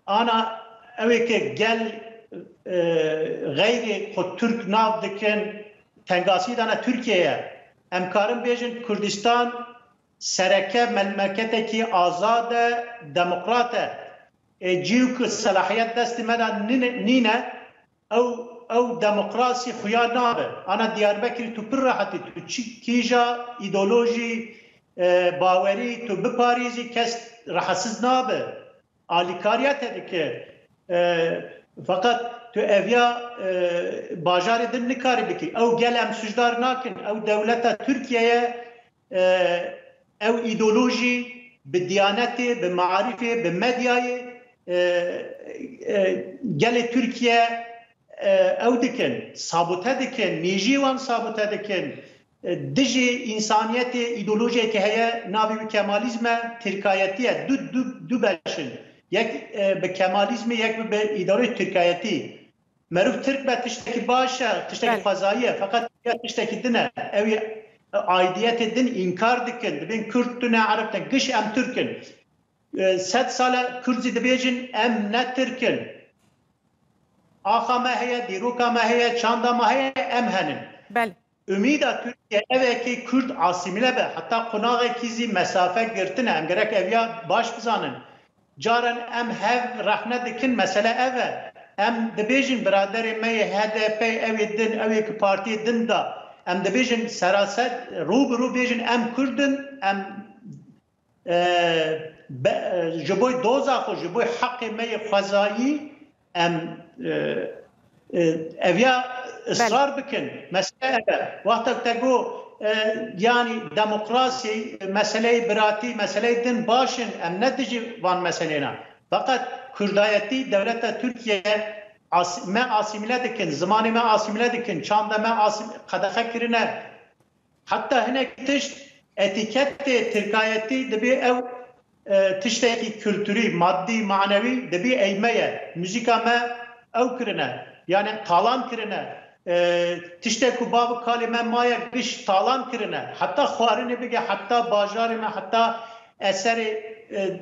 ana ew ê ke gel, e, xeyrê xwe Tirk nav dikin, tengasî dane Tirkiyeye. Em karin bêjin Kurdistan sereke memleketekî azad e, demokrat e. E, cî ku selahiyet destê me de nîne, nîne, ew, ew demokrasî xuya nabe. Ana Diyarbekirî tu pir rehetî, tu çi kîja îdeolojî, e, bawerî tu biparêzî kes rehetsiz nabe. Alîkariya te dike. E, feqet tu eviya, e, bajarê din nikarî bikî. Ew gel em sûcdar nakin. Ew dewleta Tirkiyeye, e, ew îdeolojî bi diyanetê, bi maarîfê, bi medyayê, e, e, gelê Tirkiye, e, ew dikin, sabote dikin, mêjiyê wan sabote dikin. E, dijî însaniyetê îdeolojiyeke heye, navê wî Kemalîzm e, tirkayetî ye. Du, du, du beş in. Yek, e, bi Kemalîzmê, yek bi, bi îdeolojiyê tirkayetî. Meriv Tirk be tiştekî baş e, tiştekî Belê. xwezayî ye. Feqet ya tiştekî din e. Ew ê, e, aidiyetê din înkar dikin. Dibên Kurd tune, Ereb tune. Giş em Tirk in. E, sed sal e Kurd zî dibêjin em ne Tirk in. Axa me heye, dîroka me heye, çanda me heye, em henin. Belê. Umîda Tirkiye ev e kê Kurd asîmîle be, heta qunaxekî zî mesafe girtine. Em gerek eviya baş bizanin. Caran em hev rehne dikin, mesele ev e. Em dibêjin biraderê me yê H D P, ew ê din, ew ê ki partiyê din da. Em dibêjin seraser rû bi rû bêjin em Kurd in, em, e, be-, e, ji bo doza xwe, ji bo heqê me yê xwezayî em, e, e, eviya israr bikin. Mesele ev e. Wexta te got, e, yanî demokrasî, meseleyê biratî, meseleyê din baş in, em ne dijî van meseleyê ne. Feqet kurdayetî dewleta Tirkiye as-, me asîmîle dikin, zimanê me asîmîle dikin, çanda me asîm-, qedexe kirine. Heta hinek tişt etîketê tirkayetî dibê ew, e, tiştekî kulturî, maddî, manewî dibê ey me ye. Muzîka me ew kirine. Yani talan kirine. E, tiştek ku bav û kalê me maye giş talan kirine. Heta xwarinê bige, heta bajarê me, heta eserê, e,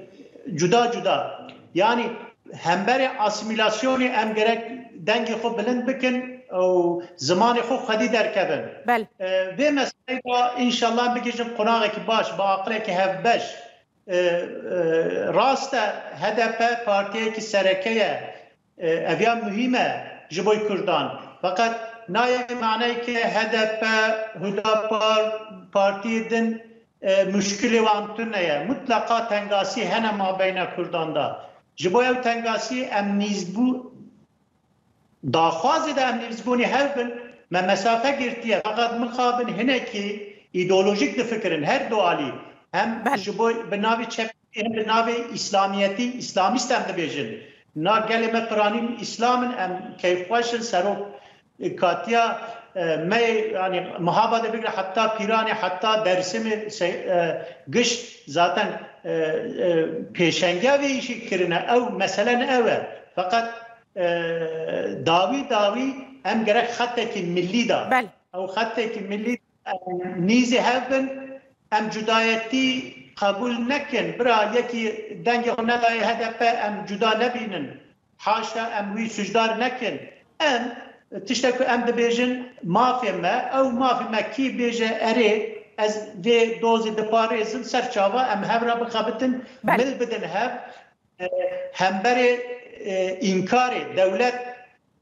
cuda cuda. Yani hemberê asîmîlasyonê em gerek dengê xwe bilind bikin û zimanê xwe xwedî derkevin. Bel. E, vê meseleyê de înşallah bigihîjin qonaxekî baş, bi aqilekî hevbeş. E, e, rast e, H D P partiyekî sereke ye. E, ev ya muhîm e ji bo Kurdan. Feqet nayê maneyê ke H D P, Hudapar, partiyê din, e, muşkilê wan tune ye. Mutleqa tengasî hene mabeyna Kurdan de. Ji bo ew tengasî em nîzbû-, daxwazê de em nêzbûnî hev bin, me mesafe girtiye. Feqet mixabin hinekî îdeolojîk difikirin, her du alî. Hem Bel. ji bo bi navê çepî, hem bi navê îslamiyetî, îslamîst em dibêjin. Na gelê me piranî îslam in, em keyfxweş in, serok, e, katiya, e, me, yani, Mihaba de bigre heta Pîranê, heta Dersimê, se-, e, giş zaten, e, e, pêşengiya vê îşî kirine. Ew mesele ne ew e. Feqet e, dawî dawî em gerek xetekî millî de. Bel. Ew xetekî millî, e, nîzî hev bin, em cudayetî qebûl nekin. Bira yekî dengê xwe nedaye H D P, em cuda nebînin. Haşa em wî sucdar nekin. Em tiştek ku em dibêjin mafê me, ew mafê me kî bêje erê, ez vê dozê diparêzim, ser çava em hev re bixebitin, Bel. mil bidin hev. E, hemberê, e, înkarê dewlet,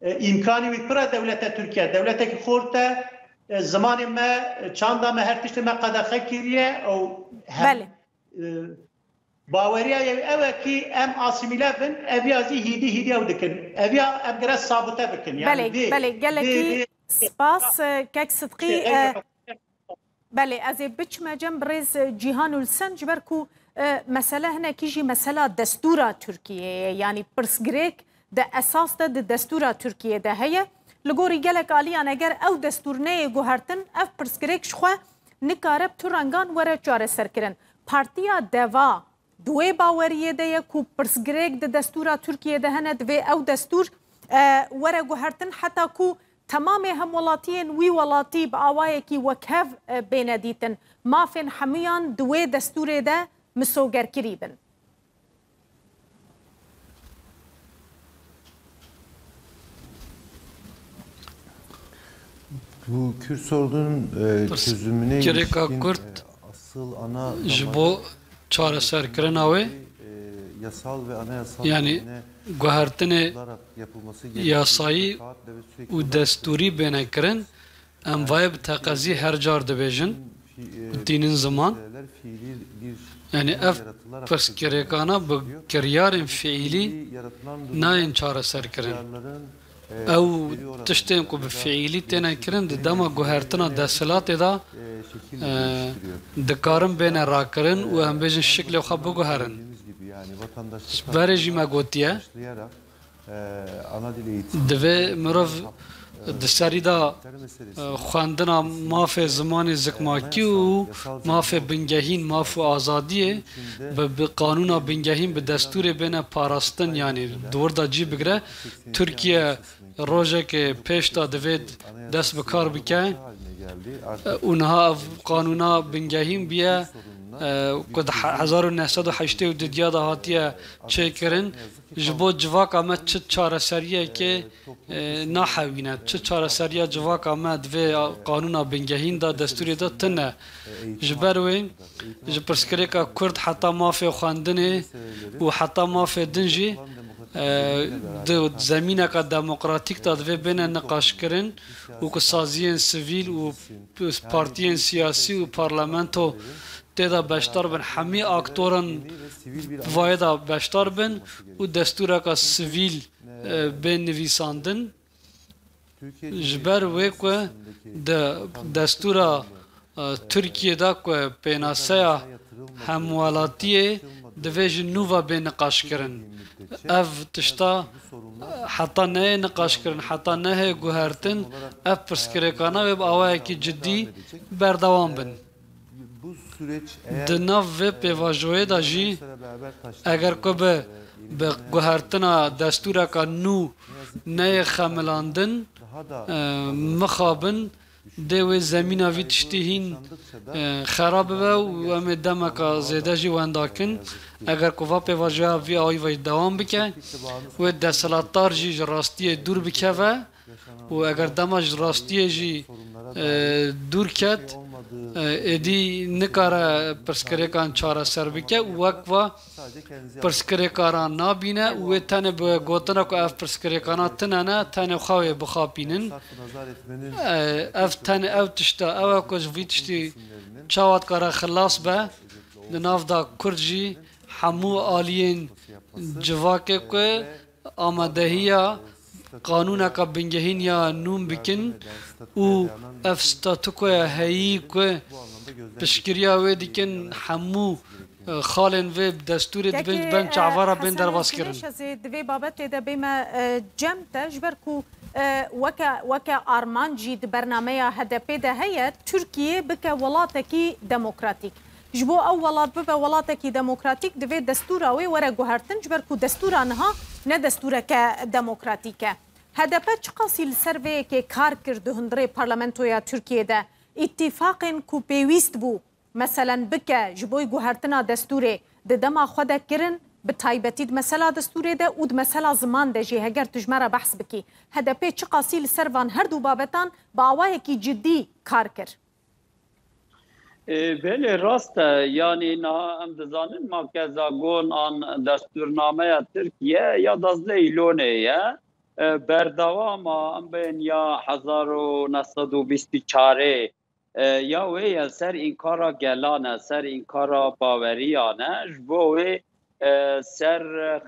e, îmkanî wî pir e dewlete Tirkiye. Dewletekî xort e, e, zimanê me, e, çanda me, her tiştê me qedexe kiriye û hem, Belê. e, baweriya ew, ew e kî em asîmîle bin, ev ya zî hîdî hîdî ew dikin. Ev ya em gere sabite bikin. Yani Belê, vê, belê, vê, gelekî vê, spas, e, kek Sidqî, şey, e, ev Belê, ez ê biçime cem birêz Cîhan û li Sen, ji ber ku, e, mesele hinekî jî mesela destûra Tirkiyeyê ye, yanî pirsgirêk di esas de di destûra Tirkiyê de heye. Li gorî gelek aliyan eger ew destûr neyê guhertin, ev pirsgirêk ji xwe nikare bi tu rengan were çareserkirin. Partiya Deva di wê baweriyê de ye ku pirsgirêk di destûra Tirkiyê de hene, divê ew destûr, e, were guhertin heta ku temamê hemwelatiyên wî welatî bi awayekî wekhev, e, bêne dîtin. Mafên hemûyan di wê destûrê de misogerkirî bin. Bu Kürt sorunun, e, çözümüne ilişkin, Pirsgirêka Kurd e, asıl ana ji damarı bo çareserkirina wê, e, yasal ve anayasal yani, zeminler guhertinê olarak yapılması gerektiği yasayî defaatle ve sürekli û olarak destûrî bêne kirin, em vayê bi teqezî her car dibêjin û tînin ziman. Yani ev pirsgirêkana bi kiryarên fiîlî nayên çareserkirin. Ew tiştên ku bi fiîlî têne kirin di dema guhertina desthilatê de, e, dikarin bêne rakirin û em bêjin şiklê xwe biguherin. Ji berê jî me gotiye, divê mirov di serî de, e, xwendina mafê zimanê zikmakî û mafê bingehîn, maf û azadiyê bi, bi qanûna bingehîn, bi destûrê bêne parastin, yanî di wir de cî bigire. Tirkiye rojekê pêş de divê dest bi kar bike, e, û niha ev qanûna bingehîn bûye, e, ku di he-, hezar û neh sed û heştê û dudiya de hatiye çêkirin. Ji bo civaka me çi çareseriyekê, e, nahewîne, çi çareseriya civaka me di vê qanûna bingehîn de, destûrê de tune. Ji ber wê ji pirsgirêka Kurd heta mafê xwendinê û heta mafê din jî, e, di zemîneka demokratîk de divê bêne niqaşkirin û ku saziyên sivîl û partiyên siyasî û parlamento tê de beşdar bin, hemî aktoran vayê de beşdar bin û destûreka sivîl, e, bên nivîsandin. Ji ber wê ku di destûra, e, Tirkiyê de ku pênaseya hemwelatiyê divê ji nû ve bê niqaşkirin. Ev tişta, e, heta neyê niqaşkirin, heta nehê guhertin, ev pirsgirêkana wê bi awayekî cidî berdewam bin. Di nav vê pêvajoyê de jî, eger ku bi, bi guhertina destûreka nû neyê xemilandin, e, mixabin, dê wê zemîna vî tiştî hîn, e, xera bibe û em ê demeka zêde jî wenda kin. Eger ku va pêvajoya vî awî ve dewam bike, wê desthilatdar jî ji rastiyê dûr bikeve û eger dema ji rastiyê jî, e, dûr ket, e, êdî nikare pirsgirêkan çareser bike û wek va pirsgirêkaran nabîne û wê tenê bi gotina ku ev pirsgirêkana tune ne, tenê xwe wê bixapînin. E, ev tenê ew tişta, ew e ku ji vî tiştî çawa dikare xilas be, di nav da Kurd jî hemû aliyên civakê ku amadehiya qanûneka bingehîn ya nûn bikin û ev statûkoya heyî ku piştgiriya wê dikin, hemû, e, xalên vê destûrê dibên, Kekê, ben e, çavara bên Hesen derbas Özgüneş, kirin. Ez ê di vê babetê de bême, e, cem te, ji ber ku, e, weke, weke armanc jî di bernameya H D P de heye, Tirkiye bike welatekî demokratîk. Ji bo ew welat bibe welatekî demokratîk, divê destûra wê were guhertin, ji ber ku destûra niha ne destûreke demokratîk e. H D P çiqasî li ser vê yekê kar kir di hundirê parlamentoya Tirkiyê de? Îtîfaqên ku pêwîst bû, meselen, bike ji bo guhertina destûrê di dema xwe de kirin, bi taybetî di mesela destûrê de û di mesela ziman de jî, heger tu ji me re behs bikî. H D P çiqasî li ser van her du babetan bi awayekî cidî kar kir? Ê, belê, rast e. Yanî niha em dizanin makezagon an destûrnameya Tirkiye ya duwazdeh Îlonê ye. E, berdewama em bên ya hezar û neh sed û bîst û çarê, e, ya wê ye ser înkara gelan e, ser înkara baweriyan e. Ji bo wê, e, ser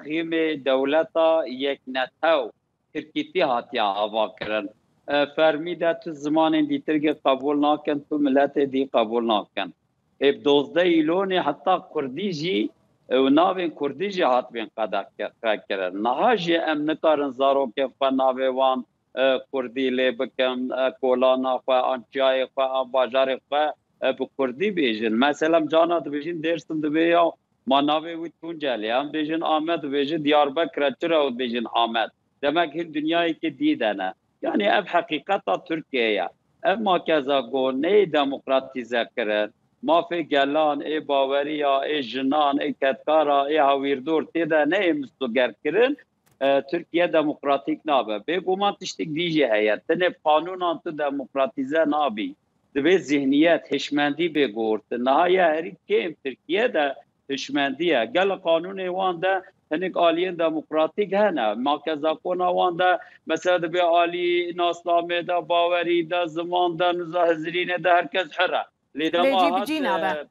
xîmê dewleta yeknetew Tirkîtî hatiye avakirin. E, fermî de tu zimanên dîtirgê qebûl nakin, tu miletê dî qebûl nakin. Ê bi dozdeh Îlonê heta Kurdî jî, e, û navên Kurdî jî hatibên qedexkirin. Niha jî em nikarin zarokên xwe navê wan, e, Kurdî lê bikin, e, kolana xwe, an çiyayê xwe, an bajarê xwe, e, bi Kurdî bêjin. Mesela em cana dibêjin Dêrsim, dibê ya ma navê wî Tuncel e. Em dibêjin Amed, dibêjin Diyarbekir e. Çira ew dibêjin Amed? Demek hin dinyayekê dî de ne. Yanî ev heqîqeta Tirkiyeyê ye. Ev makezagon neyê demokratîze kirin, mafê gelan, ê baweriya, ê jinan, ê kedkara, ê hawîrdor tê de neyê misoger kirin, e, Tirkiye demokratîk nabe. Bêguman tiştek dî jî heye. Tenê bi qanûnan tu demokratîze nabî. Divê zihniyet, hişmendî bê guhurtin. Niha ya herî kêm Tirkiye de hişmendî ye. Gelo qanûnê wan de hinek aliyên demokratîk hene? Makezakona wan de mesela dibe alî nasnamê de, bawerî de, ziman de, niza hizirînê de her kes hir e. Lê Lê dema cî bi hat, cî nabe.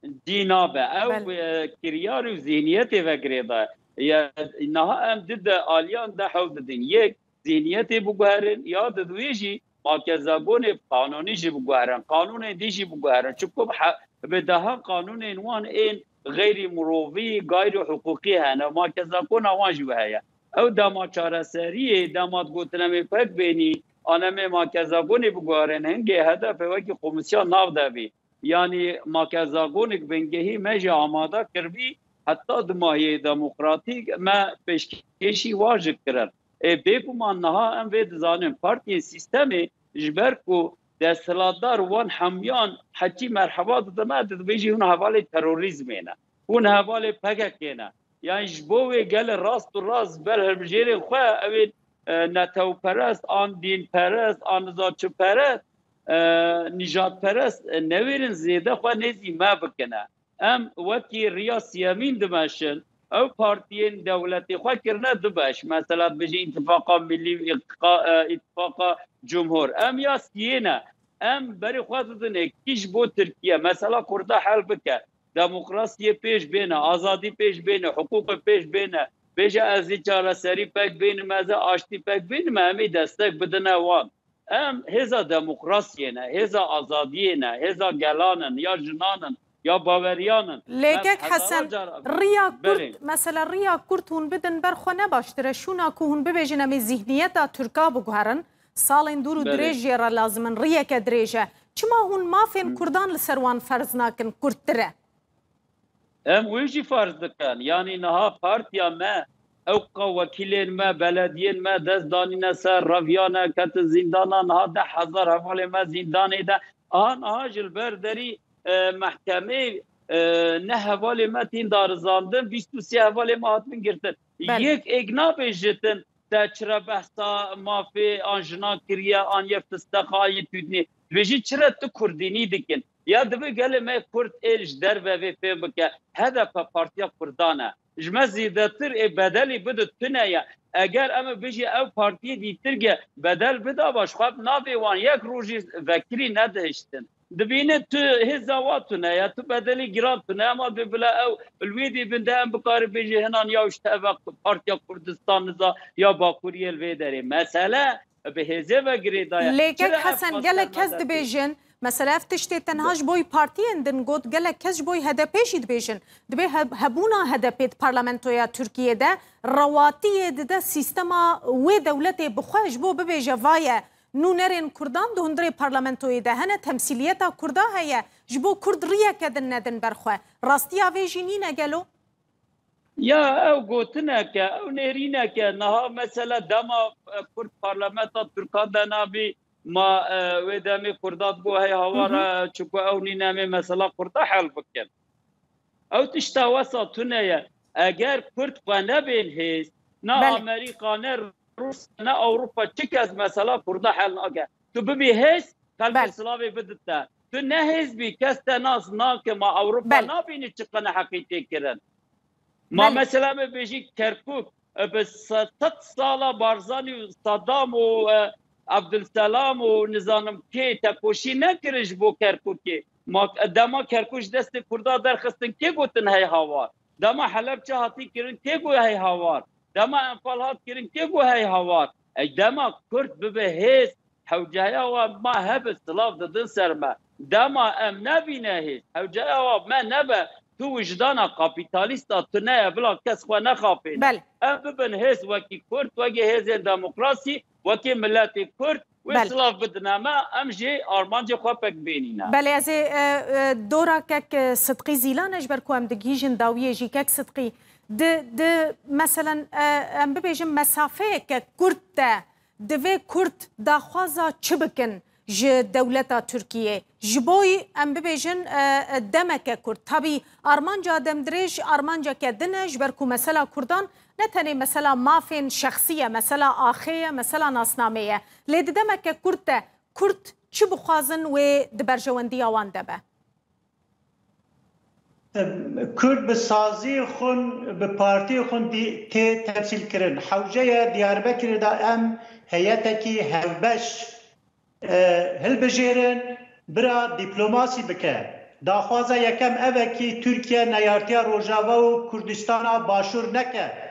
e, cî nabe. Ew, Belê. e, kiryar û zihniyetê ve girêdayî ye. Niha em di de aliyan de hewl didin. Yek, zihniyetê biguherin, ya di wê jî makezagonê bi qanûnî jî biguherin, qanûnên dî jî biguherin. Çunku bi he-, bi dehan qanûnên wan ên xeyrî mirovî, gayri hiqûqî hene. Makezakona wan jî wê heye. Ew dema çareseriyê, dema digotin em ê pek bênî, an em ê makezagonê biguherin, hingê H D P wekî komîsyon nav de bî. Yanî makezagonik bingehî me jî amade kiribî, heta di mahiyê demokratîk me pêşkêşî wa jî kirin. Ê, bêguman niha em vê dizanin, partiyên sîstemê ji ber ku desthilatdar wan hemiyan heçî merheba didin, me dibêjî hûn hevalê terorîzmê ne, hûn hevalê P K K ne. Yanî ji bo wê gelê rast û rast ber hilbijêrên xwe, ew ê, e, netewperest, an dînperest, an niza çi perest, e, nîjadperest, e, newêrin zêde xwe nêzî me bikine. Em wekî riya siyemîn dimeşin, ew partiyên dewletê xwe kirine du beş. Mesela dibêje Îtifaqa Millî û Îtiqa-, e, Îtifaqa Cumhur. Em ya siyê ne. Em berê xwe didinê kî ji bo Tirkiye mesela Kurda hel bike. Demokrasiyê pêş bêne, azadî pêş bêne, hiqûqê pêş bêne. Bêje ez ê çareserî pek bênim, ez ê aştî pek bênim, em ê destek bidine wan. Em hêza demokrasiyê ne, hêza azadiyê ne, hêza gelan in, ya jinan in, ya baweriyan in. Lê Em kek hezara Hesen, cara riya Belê. Kurd, mesela riya Kurd hûn bidin ber xwe ne baştir e? Şûna ku hûn bibêjin em ê zihniyeta Tirka biguherin, salên dûr û Belê. dirêj jê re lazim in, riyeke dirêj e. Çima hûn mafên Hı. Kurdan li ser wan ferz nakin, kurttir e? Em wê jî ferz dikin. Yanî niha partiya me, Ewqa wekîlên me, belediyên me dest danîne ser, reviyane, ketin zîndana, niha deh hezar hevalên me zîndanê de. Aha niha ji li ber derî, e, mehkemê, e, ne hevalê me tên darizandin, bîst û sê hevalê me hatin girtin. Belê. Yek êk nabêjitin te çira behsa mafê an jina kiriye, an yê fisteqa yê tûdinê. Dibêjî çira tu kurdînî dikin. Ya divê gelê me kurd ê ji derve vê fêm bike. H D P partiya kurdan e. Ji me zêdetir ê bedelî bide tune ye. Eger em ê bijî ew partiyê dîtir ge bedel bida, baş xwe bi navê wan yek rojî vekirî nedihiştin. Dibîne tu hêza wa tune ye, tu bedelî giran tune, ema dê bila ew li wê dî bin de em bikarî bêjî hinan ya ji te ve Partiya Kurdistan niza ya Bakuriyê li vê derê. Mesele bi hêzê ve girêdayî. Lê kek Hesen, gelek kes dibêjin, mesela ev tiştê tenha ji boy partiyên din got, gelek kes ji boy H D P jî dibêjin. Dibê he-, hebûna H D P di parlamentoya Tirkiyê de rewatiyê dide sîstema wê dewletê bi xwe ji bo bibêje vaye nûnerên Kurdan di hundirê parlamentoyê de hene, temsîliyeta Kurda heye, ji bo Kurd riyeke din nedin ber xwe. Rastiya vê jî nîne gelo? Ya ew gotinek e, ew nêrînek e. Niha mesela dema, e, Kurd parlamenta Tirkan de nabî, ma, e, wê demê Kurda dibû hey hawar, Hı hı. e, çiku ew nîne em ê mesela Kurda hel bikin. Ew tişta wesa tune ye. Eger Kurd xwe nebên hêz, ne Belê. Amerîka, ne Rûsya, ne Ewropa, çi kes mesela Kurda hel nake. Tu bibî hêz, xelkê Belê. Silavê bidite. Tu ne hêz bî, kes te nas nake, ma Ewropa Belê. Nabînî çi qene heqî tê kirin. Ma Belê. Mesela me bêjî Kerkûk, e, bi se-, sed sala Barzanî û Saddam û, e, Abdulselam û nizanim kê tekoşî nekirin ji bo Kerkûkê. Ma, e, dema Kerkûk ji destê Kurda derxistin, kê gotin hey hawar? Dema Helebçe hatî kirin, kê got hey hawar? Dema Enfal hat kirin, kê got hey hawar? Ey dema Kurd bibe hêz, hewceya wa ma hebe silav didin ser me. Dema em nebîne hêz, hewceya wa me nebe, tu wijdana kapîtalîsta tune ye, bila kes xwe nexapêne. Belê. Em bibin hêz wekî Kurd, wekî hêzên demokrasî, wekî miletê Kurd, wê Belê. Silav bidine me, em jî armancê xwe pek bênîne. Belê, ez ê, e, e, dora kek, e, Sidqî Zîlan e, ji ber ku em digihîjin dawiyê jî. Kek Sidqî, di, di, meselen, e, em bibêjin mesafeyeke kurt de divê Kurd daxwaza çi bikin ji dewleta Tirkiyê? Ji bo em bibêjin, e, e, demeke kurt. Tabî armanca demdirêj armanceke din e, ji ber ku mesela Kurdan ne tenê mesela mafên şexsî ye, mesela axê ye, mesela nasnamê ye. Lê di demeke kurt de Kurd çi bixwazin wê di berjewendiya wan de be? Kurd bi saziyê xwe, bi partiyê xwe dî-, tê temsîl kirin. Hewce ye Diyarbekirê de em heyetekî hevbeş, e, hilbijêrin, bira dîplomasî bike. Daxwaza yekem ev e kî Tirkiye neyartiya Rojava û Kurdistana Başûr neke.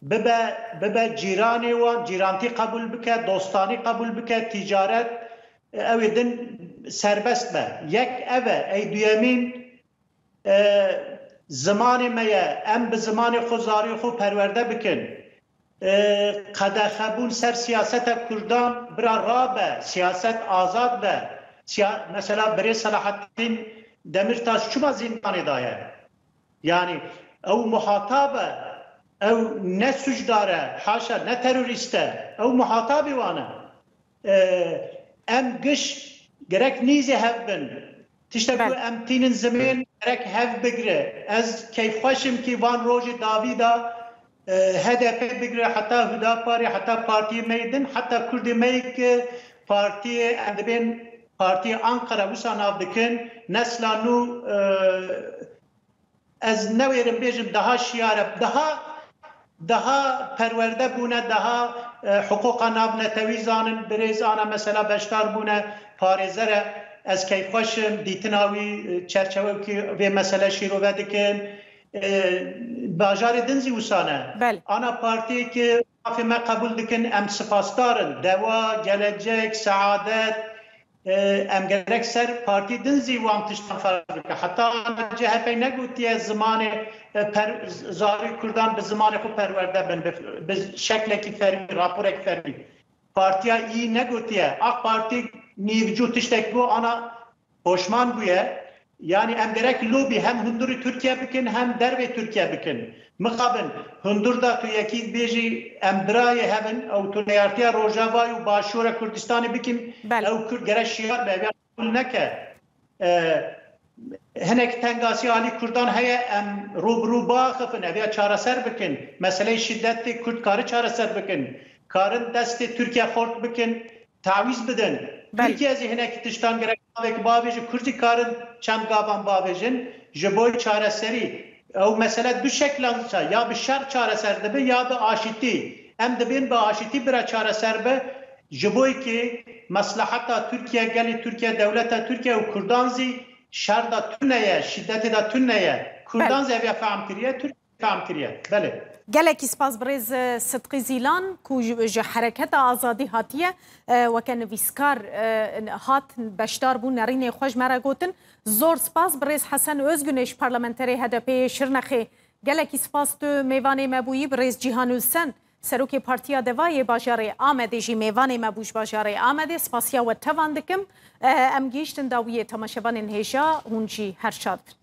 Bibe, bibe cîranê wan, cîrantî qebûl bike, dostanî qebûl bike, tîcaret, e, ew ê din serbest be. Yek ev e, ey duyemîn, e, zimanê me ye, em bi zimanê xwe, zarê xwe perwerde bikin. E, qedexebûn ser siyaseta Kurdan bira rabe, siyaset azad be. Siya-, mesela birê Selahattin Demirtaş çima zîndanê daye? Yani ew muhatab e, ew ne sucdar e, haşa, ne terorîst e, ew muhatabê wan e. E, em giş gerek nîzê hev bin. Tiştek ku Belê. Em tînin zimên gerek hev bigire. Ez keyfxweş im kî van rojê dawî de, e, H D P bigire, heta Hudaparê, heta partiyê me yê din, heta Kurdê me yê ki partiyê em dibên partiyê Ankara wisa nav dikin, nesla nû, e, ez newêrim bêjim daha şiyar e, daha, daha perwerde bûne, daha, e, hiqûqa navnetewî zanin, birêz ana mesela beşdar bûne, parêzer e. Ez keyfxweş im, dîtina wî, e, çerçevewkî vê mesele şîrove dikin. E, bajarê din zî wisa ne. Belê. Ana partiyê ki mafê me qebûl dikin, em spasdar in. Dewa, Gelecek, Seadet, E, em gerek ser partî din zî wan tiştan ferz bike. Heta C H P negotiye zimanê, e, per-, zarê Kurdan bi zimanê xwe perwerde bin, bi, bi şeklekî fermî, raporek fermî. Partiya Î negotiye. AK Partî nîvcû tiştek bû, ana poşman bûye. Yanî em gerek lobî hem hundirî Tirkiye bikin hem dervê Tirkiye bikin. Mixabin hundir da tu yekî bêjî em birayê hev in, ew tu neyartiya Rojavayê û Başûra Kurdistanê bikin, Belê. ew Kurd gerek şiyar be, ev ya qebûl neke. E, hinek tengasî alî Kurdan heye, em rû bi rû biaxifin, ev ya çareser bikin. Meseleyê şîdetê Kurd kari çareser bikin. Karin destê Tirkiye xort bikin, tawîz bidin. Belê. Tirkiye zî hinekî tiştan gerek bavek bavêje, Kurd zî karin çend gavan bavêjin. Ji bo çareserî, ew mesele du şeklan ça, ya bi şer çareser dibe ya bi aşîtî. Em dibên bi aşîtî bira çareser be. Ji bo ki mesleheta Tirkiye, gelê Tirkiye, dewleta Tirkiye û Kurdan zî şer da tune ye, şîdetê da tune ye. Kurdan Belê. zî ev ya fehm kiriye, Tirkiye fehm kiriye. Belê. Gelekî spas birêz, e, Sidqî Zîlan ku ji, ji Hereketa Azadî hatiye, e, weke nivîskar, e, hat beşdar bû, nerînê xwe ji me re gotin. Zor spas birêz Hesen Özgüneş, parlamenterê H D P'ê Şirnexê. Gelekî spas tu mêvanê me bûyî. Birêz Cîhan Ülsen, serokê Partiya Deva yê bajarê Amedê jî mêvanê me bû ji bajarê Amedê. Spasiya we tevan dikim. E, em gihîştin dawiyê, temaşevanên hêja, hûn jî her şad bin.